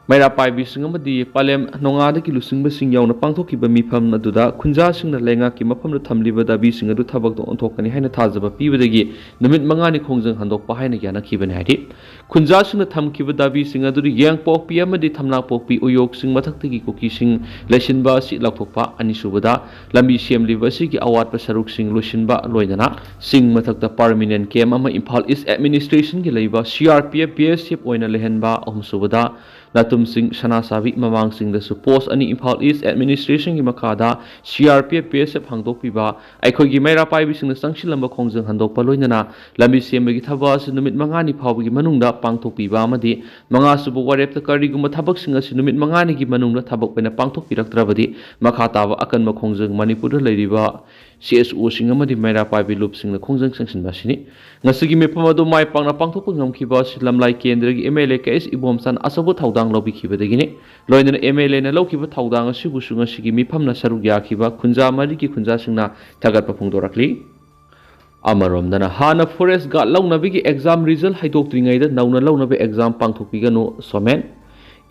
ꯃꯩꯔꯥ ꯄꯥꯏꯕꯤꯁꯤꯡ ꯑꯃꯗꯤ ꯄꯂꯦꯝ ꯅꯣꯡꯉꯥꯗꯒꯤ ꯂꯨꯆꯤꯡꯕꯁꯤꯡ ꯌꯥꯎꯅ ꯄꯥꯡꯊꯣꯛꯈꯤꯕ ꯃꯤꯐꯝ ꯑꯗꯨꯗ ꯈꯨꯟꯖꯥꯁꯤꯡꯅ ꯂꯩꯉꯥꯛꯀꯤ ꯃꯐꯝꯗ ꯊꯝꯂꯤꯕ ꯗꯥꯕꯤꯁꯤꯡ ꯑꯗꯨ ꯊꯕꯛꯇ ꯑꯣꯟꯊꯣꯛꯀꯅꯤ ꯍꯥꯏꯅ ꯊꯥꯖꯕ ꯄꯤꯕꯗꯒꯤ ꯅꯨꯃꯤꯠ ꯃꯉꯥꯅꯤ ꯈꯣꯡꯖꯪ ꯍꯟꯗꯣꯛꯄ ꯍꯥꯏꯅ ꯌꯥꯅꯈꯤꯕꯅꯤ ꯍꯥꯏꯔꯤ꯫ ꯈꯨꯟꯖꯥꯁꯤꯡꯅ ꯊꯝꯈꯤꯕ ꯗꯥꯕꯤꯁꯤꯡ ꯑꯗꯨꯗꯤ ꯌꯥꯡꯄꯣꯛꯄꯤ ꯑꯃꯗꯤ ꯊꯝꯅꯥꯄꯣꯛꯄꯤ ꯎꯌꯣꯛꯁꯤꯡ ꯃꯊꯛꯇꯒꯤ ꯀꯨꯀꯤꯁꯤꯡ ꯂꯩꯁꯤꯟꯕ ꯑꯁꯤ ꯂꯥꯎꯊꯣꯛꯄ, ꯑꯅꯤꯁꯨꯕꯗ, ꯂꯝꯕꯤ ꯁꯦꯝꯂꯤꯕ ꯑꯁꯤꯒꯤ ꯑꯋꯥꯠꯄ ꯁꯔꯨꯛꯁꯤꯡ ꯂꯣꯏꯁꯤꯟꯕ, ꯂꯣꯏꯅꯅ ꯆꯤꯡ ꯃꯊꯛꯇ ꯄꯔꯃꯤꯅꯦꯟ ꯀꯦꯝ ꯑꯃ ꯏꯝꯐꯥꯜ ꯏꯁ ꯑꯦꯗꯃꯤꯅꯤꯁꯇ꯭ꯔꯦꯁꯟꯒꯤ ꯂꯩꯕ C R P F, B S F ꯑꯣꯏꯅ ꯂꯩꯍꯟꯕ, ꯑꯍꯨꯝꯁꯨꯕꯗ, ꯅꯥꯇꯨꯝꯁꯤꯡ ꯁꯅꯥꯁꯥꯕꯤ ꯃꯃꯥꯡꯁꯤꯡꯗꯁꯨ ꯄꯣꯁ ꯑꯅꯤ ꯏꯝꯐꯥꯜ ꯏꯁ ꯑꯦꯗꯃꯤꯅꯤꯁꯇ꯭ꯔꯦꯁꯟꯒꯤ ꯃꯈꯥꯗ C R P F, B S F ꯍꯥꯡꯗꯣꯛꯄꯤꯕ, ꯑꯩꯈꯣꯏꯒꯤ ꯃꯩꯔꯥ ꯄꯥꯏꯕꯤꯁꯤꯡꯅ ꯆꯪꯁꯤꯜꯂꯝꯕ ꯈꯣꯡꯖꯪ ꯍꯟꯗꯣꯛꯄ, ꯂꯣꯏꯅꯅ ꯂꯝꯕꯤ ꯁꯦꯝꯕꯒꯤ ꯊꯕꯛ ꯑꯁꯤ ꯅꯨꯃꯤꯠ ꯃꯉꯥꯅꯤ ꯐꯥꯎꯕꯒꯤ ꯃꯅꯨꯡꯗ ꯄꯥꯡꯊꯣꯛꯄꯤꯕ ꯑꯃꯗꯤ ꯃꯉꯥꯁꯨꯕ ꯋꯥꯔꯦꯞꯇ ꯀꯔꯤꯒꯨꯝꯕ ꯊꯕꯛꯁꯤꯡ ꯑꯁꯤ ꯅꯨꯃꯤꯠ ꯃꯉꯥꯅꯤꯒꯤ ꯃꯅꯨꯡꯗ ꯊꯕꯛ ꯑꯣꯏꯅ ꯄꯥꯡꯊꯣꯛꯄꯤꯔꯛꯇ꯭ꯔꯕꯗꯤ ꯃꯈꯥ ꯇꯥꯕ ꯑꯀꯟꯕ ꯈꯣꯡꯖꯪ ꯃꯅꯤꯄꯨꯔꯗ ꯂꯩꯔꯤꯕ ꯁꯤ ꯑꯦꯁ ꯑꯣꯁꯤꯡ ꯑꯃꯗꯤ ꯃꯩꯔꯥ ꯄꯥꯏꯕꯤ ꯂꯨꯞꯁꯤꯡꯅ ꯈꯣꯡꯖꯪ ꯆꯪꯁꯤꯟꯕ ꯑꯁꯤꯅꯤ꯫ ꯉꯁꯤꯒꯤ ꯃꯤꯐꯝ ꯑꯗꯨ ꯃꯥꯏ ꯄꯥꯛꯅ ꯄꯥꯡꯊꯣꯛꯄ ꯉꯝꯈꯤꯕ ꯑꯁꯤ ꯂꯝꯂꯥꯏ ꯀꯦꯟꯗ꯭ꯔꯒꯤ ꯑꯦꯝ ꯑꯦꯜ ꯑꯦ ꯀꯦ ꯑꯦꯁ ꯏꯕꯣꯝꯆꯥꯟ ꯑꯆꯧꯕ ꯊꯧꯗꯥꯡ ꯂꯧꯕꯤꯈꯤꯕꯗꯒꯤꯅꯤ꯫ ꯂꯣꯏꯅꯅ ꯑꯦꯝ ꯑꯦꯜ ꯑꯦꯅ ꯂꯧꯈꯤꯕ ꯊꯧꯗꯥꯡ ꯑꯁꯤꯕꯨꯁꯨ ꯉꯁꯤꯒꯤ ꯃꯤꯐꯝꯅ ꯁꯔꯨꯛ ꯌꯥꯈꯤꯕ ꯈꯨꯟꯖꯥ ꯃꯔꯤꯒꯤ ꯈꯨꯟꯖꯥꯁꯤꯡꯅ ꯊꯥꯒꯠꯄ ꯐꯣꯡꯗꯣꯔꯛꯂꯤ꯫ ꯑꯃꯔꯣꯝꯗꯅ, ꯍꯥꯟꯅ ꯐꯣꯔꯦꯁ ꯒꯥꯔꯗ ꯂꯧꯅꯕꯒꯤ ꯑꯦꯛꯖꯥꯝ ꯔꯤꯖꯜ ꯍꯥꯏꯗꯣꯛꯇ꯭ꯔꯤꯉꯩꯗ ꯅꯧꯅ ꯂꯧꯅꯕ ꯑꯦꯛꯖꯥꯝ ꯄꯥꯡꯊꯣꯛꯄꯤꯒꯅꯨ, ꯁꯣꯃꯦꯟ꯫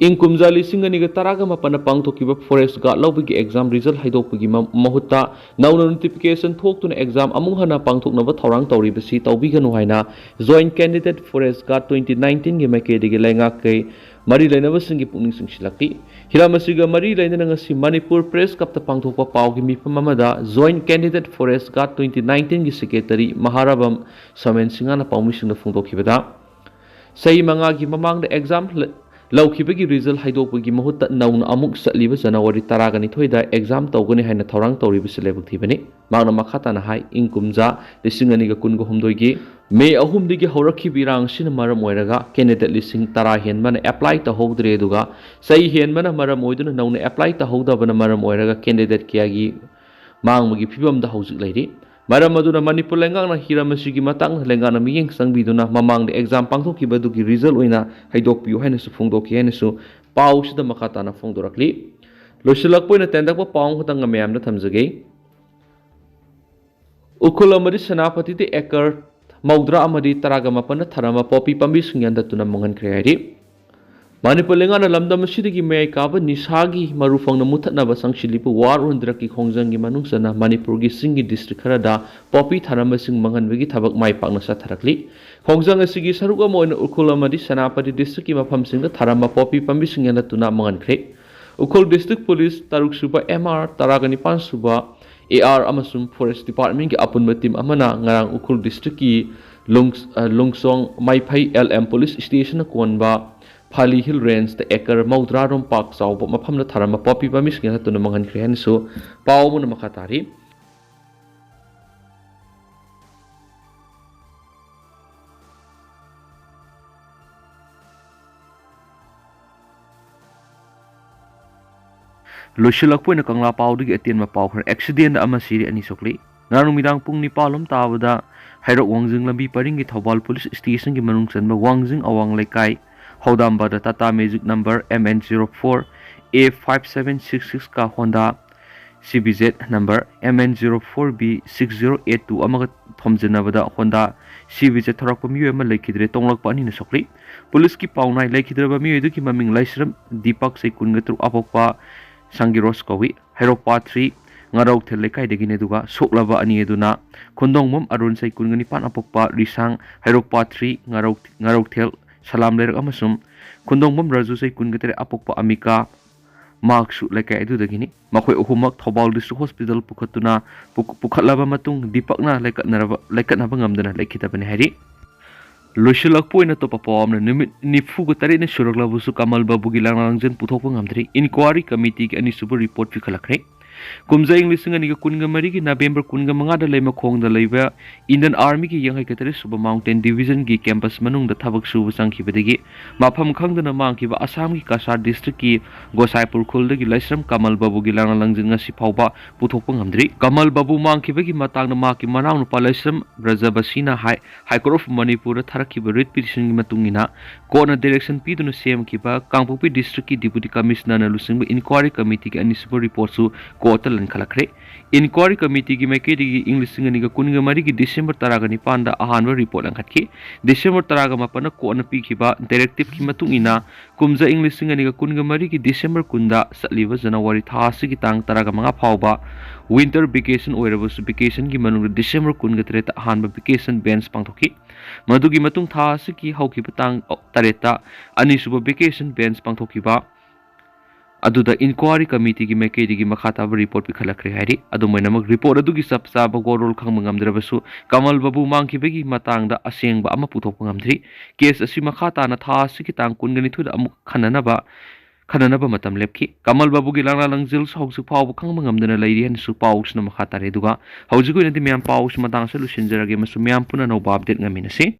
ꯏꯪ ꯀꯨꯝꯖꯥ ꯂꯤꯁꯤꯡ ꯑꯅꯤꯒ ꯇꯔꯥꯒ ꯃꯥꯄꯟꯗ ꯄꯥꯡꯊꯣꯛꯈꯤꯕ ꯐꯣꯔꯦꯁ ꯒꯥꯔꯗ ꯂꯧꯕꯒꯤ ꯑꯦꯛꯖꯥꯝ ꯔꯤꯖꯜ ꯍꯥꯏꯗꯣꯛꯄꯒꯤ ꯃ-, ꯃꯍꯨꯠꯇ ꯅꯧꯅ ꯅꯣꯇꯤꯐꯤꯀꯦꯁꯟ ꯊꯣꯛꯇꯨꯅ ꯑꯦꯛꯖꯥꯝ ꯑꯃꯨꯛ ꯍꯟꯅ ꯄꯥꯡꯊꯣꯛꯅꯕ ꯊꯧꯔꯥꯡ ꯇꯧꯔꯤꯕꯁꯤ ꯇꯧꯕꯤꯒꯅꯨ ꯍꯥꯏꯅ Joint Candidate Forest Guard twenty nineteenꯒꯤ ꯃꯥꯏꯀꯩꯗꯒꯤ ꯂꯩꯉꯥꯛꯀꯤ ꯃꯔꯤ ꯂꯩꯅꯕꯁꯤꯡꯒꯤ ꯄꯨꯛꯅꯤꯡ ꯆꯤꯡꯁꯤꯜꯂꯛꯂꯤ꯫ ꯍꯤꯔꯝ ꯑꯁꯤꯒ ꯃꯔꯤ ꯂꯩꯅꯅ ꯉꯁꯤ ꯃꯅꯤꯄꯨꯔ ꯄ꯭ꯔꯦꯁ ꯀ꯭ꯂꯕꯇ ꯄꯥꯡꯊꯣꯛꯄ ꯄꯥꯎꯒꯤ ꯃꯤꯐꯝ ꯑꯃꯗ Joint Candidate Forest Guard twenty nineteenꯒꯤ ꯁꯦꯀ꯭ꯔꯦꯇꯔꯤ ꯃꯍꯥꯔꯥꯕꯝ ꯁꯣꯃꯦꯟ ꯁꯤꯡꯍꯅ ꯄꯥꯎꯃꯤꯁꯤꯡꯗ ꯐꯣꯡꯗꯣꯛꯈꯤꯕꯗ, ꯆꯍꯤ ꯃꯉꯥꯒꯤ ꯃꯃꯥꯡꯗ ꯑꯦꯛꯖꯥꯝ ꯂ-, ꯂꯧꯈꯤꯕꯒꯤ ꯔꯤꯖꯜ ꯍꯥꯏꯗꯣꯛꯄꯒꯤ ꯃꯍꯨꯠꯇ ꯅꯧꯅ ꯑꯃꯨꯛ ꯆꯠꯂꯤꯕ ꯖꯅꯋꯥꯔꯤ ꯇꯔꯥꯒ ꯅꯤꯊꯣꯏꯗ ꯑꯦꯛꯖꯥꯝ ꯇꯧꯒꯅꯤ ꯍꯥꯏꯅ ꯊꯧꯔꯥꯡ ꯇꯧꯔꯤꯕꯁꯤ ꯂꯥꯏꯕꯛ ꯊꯤꯕꯅꯤ꯫ ꯃꯍꯥꯛꯅ ꯃꯈꯥ ꯇꯥꯅ ꯍꯥꯏ, ꯏꯪ ꯀꯨꯝꯖꯥ ꯂꯤꯁꯤꯡ ꯑꯅꯤꯒ ꯀꯨꯟꯒ ꯍꯨꯝꯗꯣꯏꯒꯤ ꯃꯦ ꯑꯍꯨꯝꯗꯒꯤ ꯍꯧꯔꯛꯈꯤꯕ ꯏꯔꯥꯡ ꯑꯁꯤꯅ ꯃꯔꯝ ꯑꯣꯏꯔꯒ ꯀꯦꯟꯗꯤꯗꯦꯠ ꯂꯤꯁꯤꯡ ꯇꯔꯥ ꯍꯦꯟꯕꯅ ꯑꯦꯄ꯭ꯂꯥꯏ ꯇꯧꯍꯧꯗ꯭ꯔꯦ, ꯑꯗꯨꯒ ꯆꯍꯤ ꯍꯦꯟꯕꯅ ꯃꯔꯝ ꯑꯣꯏꯗꯨꯅ ꯅꯧꯅ ꯑꯦꯄ꯭ꯂꯥꯏ ꯇꯧꯍꯧꯗꯕꯅ ꯃꯔꯝ ꯑꯣꯏꯔꯒ ꯀꯦꯟꯗꯤꯗꯦꯠ ꯀꯌꯥꯒꯤ ꯃꯥꯡꯕꯒꯤ ꯐꯤꯕꯝꯗ ꯍꯧꯖꯤꯛ ꯂꯩꯔꯤ꯫ ꯃꯔꯝ ꯑꯗꯨꯅ ꯃꯅꯤꯄꯨꯔ ꯂꯩꯉꯥꯛꯅ ꯍꯤꯔꯝ ꯑꯁꯤꯒꯤ ꯃꯇꯥꯡꯗ ꯂꯩꯉꯥꯛꯅ ꯃꯤꯠꯌꯦꯡ ꯆꯪꯕꯤꯗꯨꯅ ꯃꯃꯥꯡꯗ ꯑꯦꯛꯖꯥꯝ ꯄꯥꯡꯊꯣꯛꯈꯤꯕ ꯑꯗꯨꯒꯤ ꯔꯤꯖꯜ ꯑꯣꯏꯅ ꯍꯥꯏꯗꯣꯛꯄꯤꯌꯨ ꯍꯥꯏꯅꯁꯨ ꯐꯣꯡꯗꯣꯛꯈꯤ ꯍꯥꯏꯅꯁꯨ ꯄꯥꯎꯁꯤꯗ ꯃꯈꯥ ꯇꯥꯅ ꯐꯣꯡꯗꯣꯔꯛꯂꯤ꯫ ꯂꯣꯏꯁꯤꯜꯂꯛꯄ ꯑꯣꯏꯅ ꯇꯦꯟꯇꯛꯄ ꯄꯥꯎ ꯑꯃꯈꯛꯇꯪ ꯃꯌꯥꯝꯗ ꯊꯝꯖꯒꯦ꯫ ꯎꯈ꯭ꯔꯨꯜ ꯑꯃꯗꯤ ꯁꯦꯅꯥꯄꯇꯤꯗ ꯑꯦꯀꯔ ꯃꯧꯗ꯭ꯔꯥ ꯑꯃꯗꯤ ꯇꯔꯥꯒ ꯃꯥꯄꯟꯅ ꯊꯥꯔꯝꯕ ꯄꯣꯄꯤ ꯄꯥꯝꯕꯤꯁꯤꯡ ꯌꯥꯟꯊꯠꯇꯨꯅ ꯃꯥꯡꯍꯟꯈ꯭ꯔꯦ ꯍꯥꯏꯔꯤ꯫ ꯃꯅꯤꯄꯨꯔ ꯂꯩꯉꯥꯛꯅ ꯂꯝꯗꯝ ꯑꯁꯤꯗꯒꯤ ꯃꯌꯥꯏ ꯀꯥꯕ ꯅꯤꯁꯥꯒꯤ ꯃꯔꯨ ꯐꯪꯅ ꯃꯨꯊꯠꯅꯕ ꯆꯪꯁꯤꯜꯂꯤꯕ War on Drugꯀꯤ ꯈꯣꯡꯖꯪꯒꯤ ꯃꯅꯨꯡ ꯆꯟꯅ ꯃꯅꯤꯄꯨꯔꯒꯤ ꯆꯤꯡꯒꯤ ꯗꯤꯁꯇ꯭ꯔꯤꯛ ꯈꯔꯗ ꯄꯣꯄꯤ ꯊꯥꯔꯝꯕꯁꯤꯡ ꯃꯥꯡꯍꯟꯕꯒꯤ ꯊꯕꯛ ꯃꯥꯏ ꯄꯥꯛꯅ ꯆꯠꯊꯔꯛꯂꯤ꯫ ꯈꯣꯡꯖꯪ ꯑꯁꯤꯒꯤ ꯁꯔꯨꯛ ꯑꯃ ꯑꯣꯏꯅ ꯎꯈ꯭ꯔꯨꯜ ꯑꯃꯗꯤ ꯁꯦꯅꯥꯄꯇꯤ ꯗꯤꯁꯇ꯭ꯔꯤꯛꯀꯤ ꯃꯐꯝꯁꯤꯡꯗ ꯊꯥꯔꯝꯕ ꯄꯣꯄꯤ ꯄꯥꯝꯕꯤꯁꯤꯡ ꯌꯥꯟꯊꯠꯇꯨꯅ ꯃꯥꯡꯍꯟꯈ꯭ꯔꯦ꯫ ꯎꯈ꯭ꯔꯨꯜ ꯗꯤꯁꯇ꯭ꯔꯤꯛ ꯄꯨꯂꯤꯁ ꯇꯔꯨꯛ ꯁꯨꯕ ꯑꯦꯝ ꯑꯥꯔ, ꯇꯔꯥꯒ ꯅꯤꯄꯥꯟ ꯁꯨꯕ ꯑꯦ ꯑꯥꯔ ꯑꯃꯁꯨꯡ ꯐꯣꯔꯦꯁ ꯗꯤꯄꯥꯔꯠꯃꯦꯟꯒꯤ ꯑꯄꯨꯟꯕ ꯇꯤꯝ ꯑꯃꯅ ꯉꯔꯥꯡ ꯎꯈ꯭ꯔꯨꯜ ꯗꯤꯁꯇ꯭ꯔꯤꯛꯀꯤ ꯂꯨꯡ-, ꯑ, ꯂꯨꯡꯁꯣꯡ ꯃꯥꯏꯐꯩ ꯑꯦꯜ ꯑꯦꯝ ꯄꯨꯂꯤꯁ ꯁ꯭ꯇꯦꯁꯟꯅ ꯀꯣꯟꯕ ꯐꯥꯂꯤ ꯍꯤꯜ ꯔꯦꯟꯖꯇ ꯑꯦꯀꯔ ꯃꯧꯗ꯭ꯔꯥ ꯔꯣꯝ ꯄꯥꯛ ꯆꯥꯎꯕ ꯃꯐꯝꯗ ꯊꯥꯔꯝꯕ ꯄꯣꯄꯤ ꯄꯥꯝꯕꯤꯁꯤꯡ ꯌꯥꯟꯊꯠꯇꯨꯅ ꯃꯥꯡꯍꯟꯈ꯭ꯔꯦ ꯍꯥꯏꯅꯁꯨ ꯄꯥꯎ ꯑꯃꯅ ꯃꯈꯥ ꯇꯥꯔꯤ꯫ ꯂꯣꯏꯁꯤꯜꯂꯛꯄ ꯑꯣꯏꯅ ꯀꯪꯂꯥ ꯄꯥꯎꯗꯒꯤ ꯑꯇꯦꯟꯕ ꯄꯥꯎ ꯈꯔ꯫ ꯑꯦꯛꯁꯤꯗꯦꯟꯗ ꯑꯃ ꯁꯤꯔꯦ, ꯑꯅꯤ ꯁꯣꯛꯂꯤ꯫ ꯉꯔꯥꯡ ꯅꯨꯃꯤꯗꯥꯡ ꯄꯨꯡ ꯅꯤꯄꯥꯜ ꯂꯣꯝ ꯇꯥꯕꯗ ꯍꯩꯔꯣꯛ ꯋꯥꯡꯖꯤꯡ ꯂꯝꯕꯤ ꯄꯔꯤꯡꯒꯤ ꯊꯧꯕꯥꯜ ꯄꯨꯂꯤꯁ ꯁ꯭ꯇꯦꯁꯟꯒꯤ ꯃꯅꯨꯡ ꯆꯟꯕ ꯋꯥꯡꯖꯤꯡ ꯑꯋꯥꯡ ꯂꯩꯀꯥꯏ ꯍꯧꯗꯥꯝꯕꯗ Tata magic number M N zero four A five seven six six ꯀ Honda C B Z number M N zero four B six zero eight two ꯑꯃꯒ ꯊꯣꯝꯖꯤꯟꯅꯕꯗ ꯍꯣꯟꯗꯥ C B Z ꯊꯧꯔꯛꯄ ꯃꯤꯑꯣꯏ ꯑꯃ ꯂꯩꯈꯤꯗ꯭ꯔꯦ, ꯇꯣꯡꯂꯛꯄ ꯑꯅꯤꯅ ꯁꯣꯛꯂꯤ꯫ ꯄꯨꯂꯤꯁꯀꯤ ꯄꯥꯎꯅꯥꯏ, ꯂꯩꯈꯤꯗ꯭ꯔꯕ ꯃꯤꯑꯣꯏ ꯑꯗꯨꯒꯤ ꯃꯃꯤꯡ ꯂꯥꯏꯁ꯭ꯔꯝ ꯗꯤꯄꯛ, ꯆꯍꯤ ꯀꯨꯟꯒ ꯇꯔꯨꯛ, ꯑꯄꯣꯛꯄ ꯁꯪꯒꯤꯔꯣꯁ ꯀꯧꯏ꯫ ꯍꯩꯔꯣꯛ ꯄꯥꯠ three ꯉꯥꯔꯧꯊꯦꯜ ꯂꯩꯀꯥꯏꯗꯒꯤꯅꯤ꯫ ꯑꯗꯨꯒ ꯁꯣꯛꯂꯕ ꯑꯅꯤ ꯑꯗꯨꯅ ꯈꯨꯟꯗꯣꯡꯕꯝ ꯑꯔꯨꯟ, ꯆꯍꯤ ꯀꯨꯟꯒ ꯅꯤꯄꯥꯟ, ꯑꯄꯣꯛꯄ ꯔꯤꯁꯥꯡ, ꯍꯩꯔꯣꯛ ꯄꯥꯠ three ꯉꯥꯔꯧ-, ꯉꯥꯔꯧꯊꯦꯜ ꯁꯂꯥꯝ ꯂꯩꯔꯛ, ꯑꯃꯁꯨꯡ ꯈꯨꯟꯗꯣꯡꯕꯝ ꯔꯥꯖꯨ, ꯆꯍꯤ ꯀꯨꯟꯒ ꯇꯔꯦꯠ, ꯑꯄꯣꯛꯄ ꯑꯃꯤꯀꯥ, ꯃꯍꯥꯛꯁꯨ ꯂꯩꯀꯥꯏ ꯑꯗꯨꯗꯒꯤꯅꯤ꯫ ꯃꯈꯣꯏ ꯑꯍꯨꯝꯃꯛ ꯊꯧꯕꯥꯜ ꯗꯤꯁꯇ꯭ꯔꯤꯛ ꯍꯣꯁꯄꯤꯇꯥꯜ ꯄꯨꯈꯠꯇꯨꯅ, ꯄꯨ-, ꯄꯨꯈꯠꯂꯕ ꯃꯇꯨꯡ ꯗꯤꯄꯛꯅ ꯂꯩꯀꯠꯅꯔꯕ-, ꯂꯩꯀꯠꯅꯕ ꯉꯝꯗꯅ ꯂꯩꯈꯤꯗꯕꯅꯤ ꯍꯥꯏꯔꯤ꯫ ꯂꯣꯏꯁꯤꯜꯂꯛꯄ ꯑꯣꯏꯅ ꯑꯇꯣꯞꯄ ꯄꯥꯎ ꯑꯃꯅ, ꯅꯨꯃꯤꯠ ꯅꯤꯐꯨꯒ ꯇꯔꯦꯠꯅꯤ ꯁꯨꯔꯛꯂꯕꯁꯨ ꯀꯃꯜ ꯕꯥꯕꯨꯒꯤ ꯂꯪꯂꯥ ꯂꯪꯖꯟ ꯄꯨꯊꯣꯛꯄ ꯉꯝꯗ꯭ꯔꯤ꯫ ꯏꯟꯀ꯭ꯋꯥꯔꯤ ꯀꯃꯤꯇꯤꯒꯤ ꯑꯅꯤꯁꯨꯕ ꯔꯤꯄꯣꯔꯠ ꯄꯤꯈꯠꯂꯛꯈ꯭ꯔꯦ꯫ ꯀꯨꯝꯖꯥ ꯏꯪ ꯂꯤꯁꯤꯡ ꯑꯅꯤꯒ ꯀꯨꯟꯒ ꯃꯔꯤꯒꯤ ꯅꯕꯦꯝꯕꯔ ꯀꯨꯟꯒ ꯃꯉꯥꯗ ꯂꯩꯃꯈꯣꯡꯗ ꯂꯩꯕ ꯏꯟꯗꯤꯌꯟ ꯑꯥꯔꯃꯤꯒꯤ ꯌꯥꯡꯈꯩꯒ ꯇꯔꯦꯠ ꯁꯨꯕ ꯃꯥꯎꯟꯇꯦꯟ ꯗꯤꯕꯤꯖꯟꯒꯤ ꯀꯦꯝꯄꯁ ꯃꯅꯨꯡꯗ ꯊꯕꯛ ꯁꯨꯕ ꯆꯪꯈꯤꯕꯗꯒꯤ ꯃꯐꯝ ꯈꯪꯗꯅ ꯃꯥꯡꯈꯤꯕ ꯑꯁꯥꯝꯒꯤ ꯀꯁꯥꯔ ꯗꯤꯁꯇ꯭ꯔꯤꯛꯀꯤ ꯒꯣꯁꯥꯏꯄꯨꯔ ꯈꯨꯜꯗꯒꯤ ꯂꯥꯏꯁ꯭ꯔꯝ ꯀꯃꯜ ꯕꯥꯕꯨꯒꯤ ꯂꯪꯂꯥ ꯂꯪꯖꯟ ꯉꯁꯤ ꯐꯥꯎꯕ ꯄꯨꯊꯣꯛꯄ ꯉꯝꯗ꯭ꯔꯤ꯫ ꯀꯃꯜ ꯕꯥꯕꯨ ꯃꯥꯡꯈꯤꯕꯒꯤ ꯃꯇꯥꯡꯗ ꯃꯍꯥꯛꯀꯤ ꯃꯅꯥꯎꯅꯨꯄꯥ ꯂꯥꯏꯁ꯭ꯔꯝ ꯕ꯭ꯔꯖꯕꯁꯤꯅ ꯍꯥꯏ, ꯍꯥꯏ ꯀꯣꯔꯠ ꯑꯣꯐ ꯃꯅꯤꯄꯨꯔꯗ ꯊꯥꯔꯛꯈꯤꯕ ꯔꯤꯠ ꯄꯤꯇꯤꯁꯟꯒꯤ ꯃꯇꯨꯡ ꯏꯟꯅ ꯀꯣꯔꯠꯅ ꯗꯤꯔꯦꯛꯁꯟ ꯄꯤꯗꯨꯅ ꯁꯦꯝꯈꯤꯕ ꯀꯥꯡꯄꯣꯛꯄꯤ ꯗꯤꯁꯇ꯭ꯔꯤꯛꯀꯤ ꯗꯤꯄꯨꯇꯤ ꯀꯃꯤꯁꯅꯔꯅ ꯂꯨꯆꯤꯡꯕ ꯏꯟꯀ꯭ꯋꯥꯔꯤ ꯀꯃꯤꯇꯤꯒꯤ ꯑꯅꯤꯁꯨꯕ ꯔꯤꯄꯣꯔꯠꯁꯨ ꯀꯣꯔꯠꯇ ꯂꯟꯈꯠꯂꯛꯈ꯭ꯔꯦ꯫ ꯏꯟꯀ꯭ꯋꯥꯔꯤ ꯀꯃꯤꯇꯤꯒꯤ ꯃꯥꯏꯀꯩꯗꯒꯤ ꯏꯪ ꯂꯤꯁꯤꯡ ꯑꯅꯤꯒ ꯀꯨꯟꯒ ꯃꯔꯤꯒꯤ ꯗꯤꯁꯦꯝꯕꯔ ꯇꯔꯥꯒ ꯅꯤꯄꯥꯟꯗ ꯑꯍꯥꯟꯕ ꯔꯤꯄꯣꯔꯠ ꯂꯟꯈꯠꯈꯤ꯫ ꯗꯤꯁꯦꯝꯕꯔ ꯇꯔꯥꯒ ꯃꯥꯄꯟꯗ ꯀꯣꯔꯠꯅ ꯄꯤꯈꯤꯕ ꯗꯥꯏꯔꯦꯛꯇꯤꯞꯀꯤ ꯃꯇꯨꯡ ꯏꯟꯅ ꯀꯨꯝꯖꯥ ꯏꯪ ꯂꯤꯁꯤꯡ ꯑꯅꯤꯒ ꯀꯨꯟꯒ ꯃꯔꯤꯒꯤ ꯗꯤꯁꯦꯝꯕꯔ ꯀꯨꯟꯗ ꯆꯠꯂꯤꯕ ꯖꯅꯋꯥꯔꯤ ꯊꯥ ꯑꯁꯤꯒꯤ ꯇꯥꯡ ꯇꯔꯥꯒ ꯃꯉꯥ ꯐꯥꯎꯕ ꯋꯤꯟꯇꯔ ꯚꯦꯀꯦꯁꯟ ꯑꯣꯏꯔꯕꯁꯨ ꯚꯦꯀꯦꯁꯟꯒꯤ ꯃꯅꯨꯡꯗ ꯗꯤꯁꯦꯝꯕꯔ ꯀꯨꯟꯒ ꯇꯔꯦꯠꯇ ꯑꯍꯥꯟꯕ ꯚꯦꯀꯦꯁꯟ ꯕꯦꯟꯁ ꯄꯥꯡꯊꯣꯛꯈꯤ꯫ ꯃꯗꯨꯒꯤ ꯃꯇꯨꯡ ꯊꯥ ꯑꯁꯤꯒꯤ ꯍꯧꯈꯤꯕ ꯇꯥꯡ ꯇꯔꯦꯠꯇ ꯑꯅꯤꯁꯨꯕ ꯚꯦꯀꯦꯁꯟ ꯕꯦꯟꯁ ꯄꯥꯡꯊꯣꯛꯈꯤꯕ ꯑꯗꯨꯗ ꯏꯟꯀ꯭ꯋꯥꯔꯤ ꯀꯃꯤꯇꯤꯒꯤ ꯃꯥꯏꯀꯩꯗꯒꯤ ꯃꯈꯥ ꯇꯥꯕ ꯔꯤꯄꯣꯔꯠ ꯄꯤꯈꯠꯂꯛꯈ꯭ꯔꯦ ꯍꯥꯏꯔꯤ꯫ ꯑꯗꯨꯝ ꯑꯣꯏꯅꯃꯛ, ꯔꯤꯄꯣꯔꯠ ꯑꯗꯨꯒꯤ ꯆꯞ ꯆꯥꯕ ꯋꯥꯔꯣꯜ ꯈꯪꯕ ꯉꯝꯗ꯭ꯔꯕꯁꯨ ꯀꯃꯜ ꯕꯥꯕꯨ ꯃꯥꯡꯈꯤꯕꯒꯤ ꯃꯇꯥꯡꯗ ꯑꯁꯦꯡꯕ ꯑꯃ ꯄꯨꯊꯣꯛꯄ ꯉꯝꯗ꯭ꯔꯤ꯫ ꯀꯦꯁ ꯑꯁꯤ ꯃꯈꯥ ꯇꯥꯅ ꯊꯥ ꯑꯁꯤꯒꯤ ꯇꯥꯡ ꯀꯨꯟꯒ ꯅꯤꯊꯣꯏꯗ ꯑꯃꯨꯛ ꯈꯟꯅꯅꯕ, ꯈꯟꯅꯅꯕ ꯃꯇꯝ ꯂꯦꯞꯈꯤ꯫ ꯀꯃꯜ ꯕꯥꯕꯨꯒꯤ ꯂꯪꯂꯥ ꯂꯪꯖꯜꯁꯨ ꯍꯧꯖꯤꯛ ꯐꯥꯎꯕ ꯈꯪꯕ ꯉꯝꯗꯅ ꯂꯩꯔꯤ ꯍꯥꯏꯅꯁꯨ ꯄꯥꯎꯁꯤꯅ ꯃꯈꯥ ꯇꯥꯔꯤ꯫ ꯑꯗꯨꯒ ꯍꯧꯖꯤꯛ ꯑꯣꯏꯅꯗꯤ ꯃꯌꯥꯝ ꯄꯥꯎꯁꯤ ꯃꯇꯥꯡ ꯑꯁꯤꯗ ꯂꯣꯏꯁꯤꯟꯖꯔꯒꯦ ꯑꯃꯁꯨꯡ ꯃꯌꯥꯝ ꯄꯨꯟꯅ ꯑꯅꯧꯕ ꯑꯞꯗꯦꯠ ꯉꯥꯏꯃꯤꯟꯅꯁꯤ꯫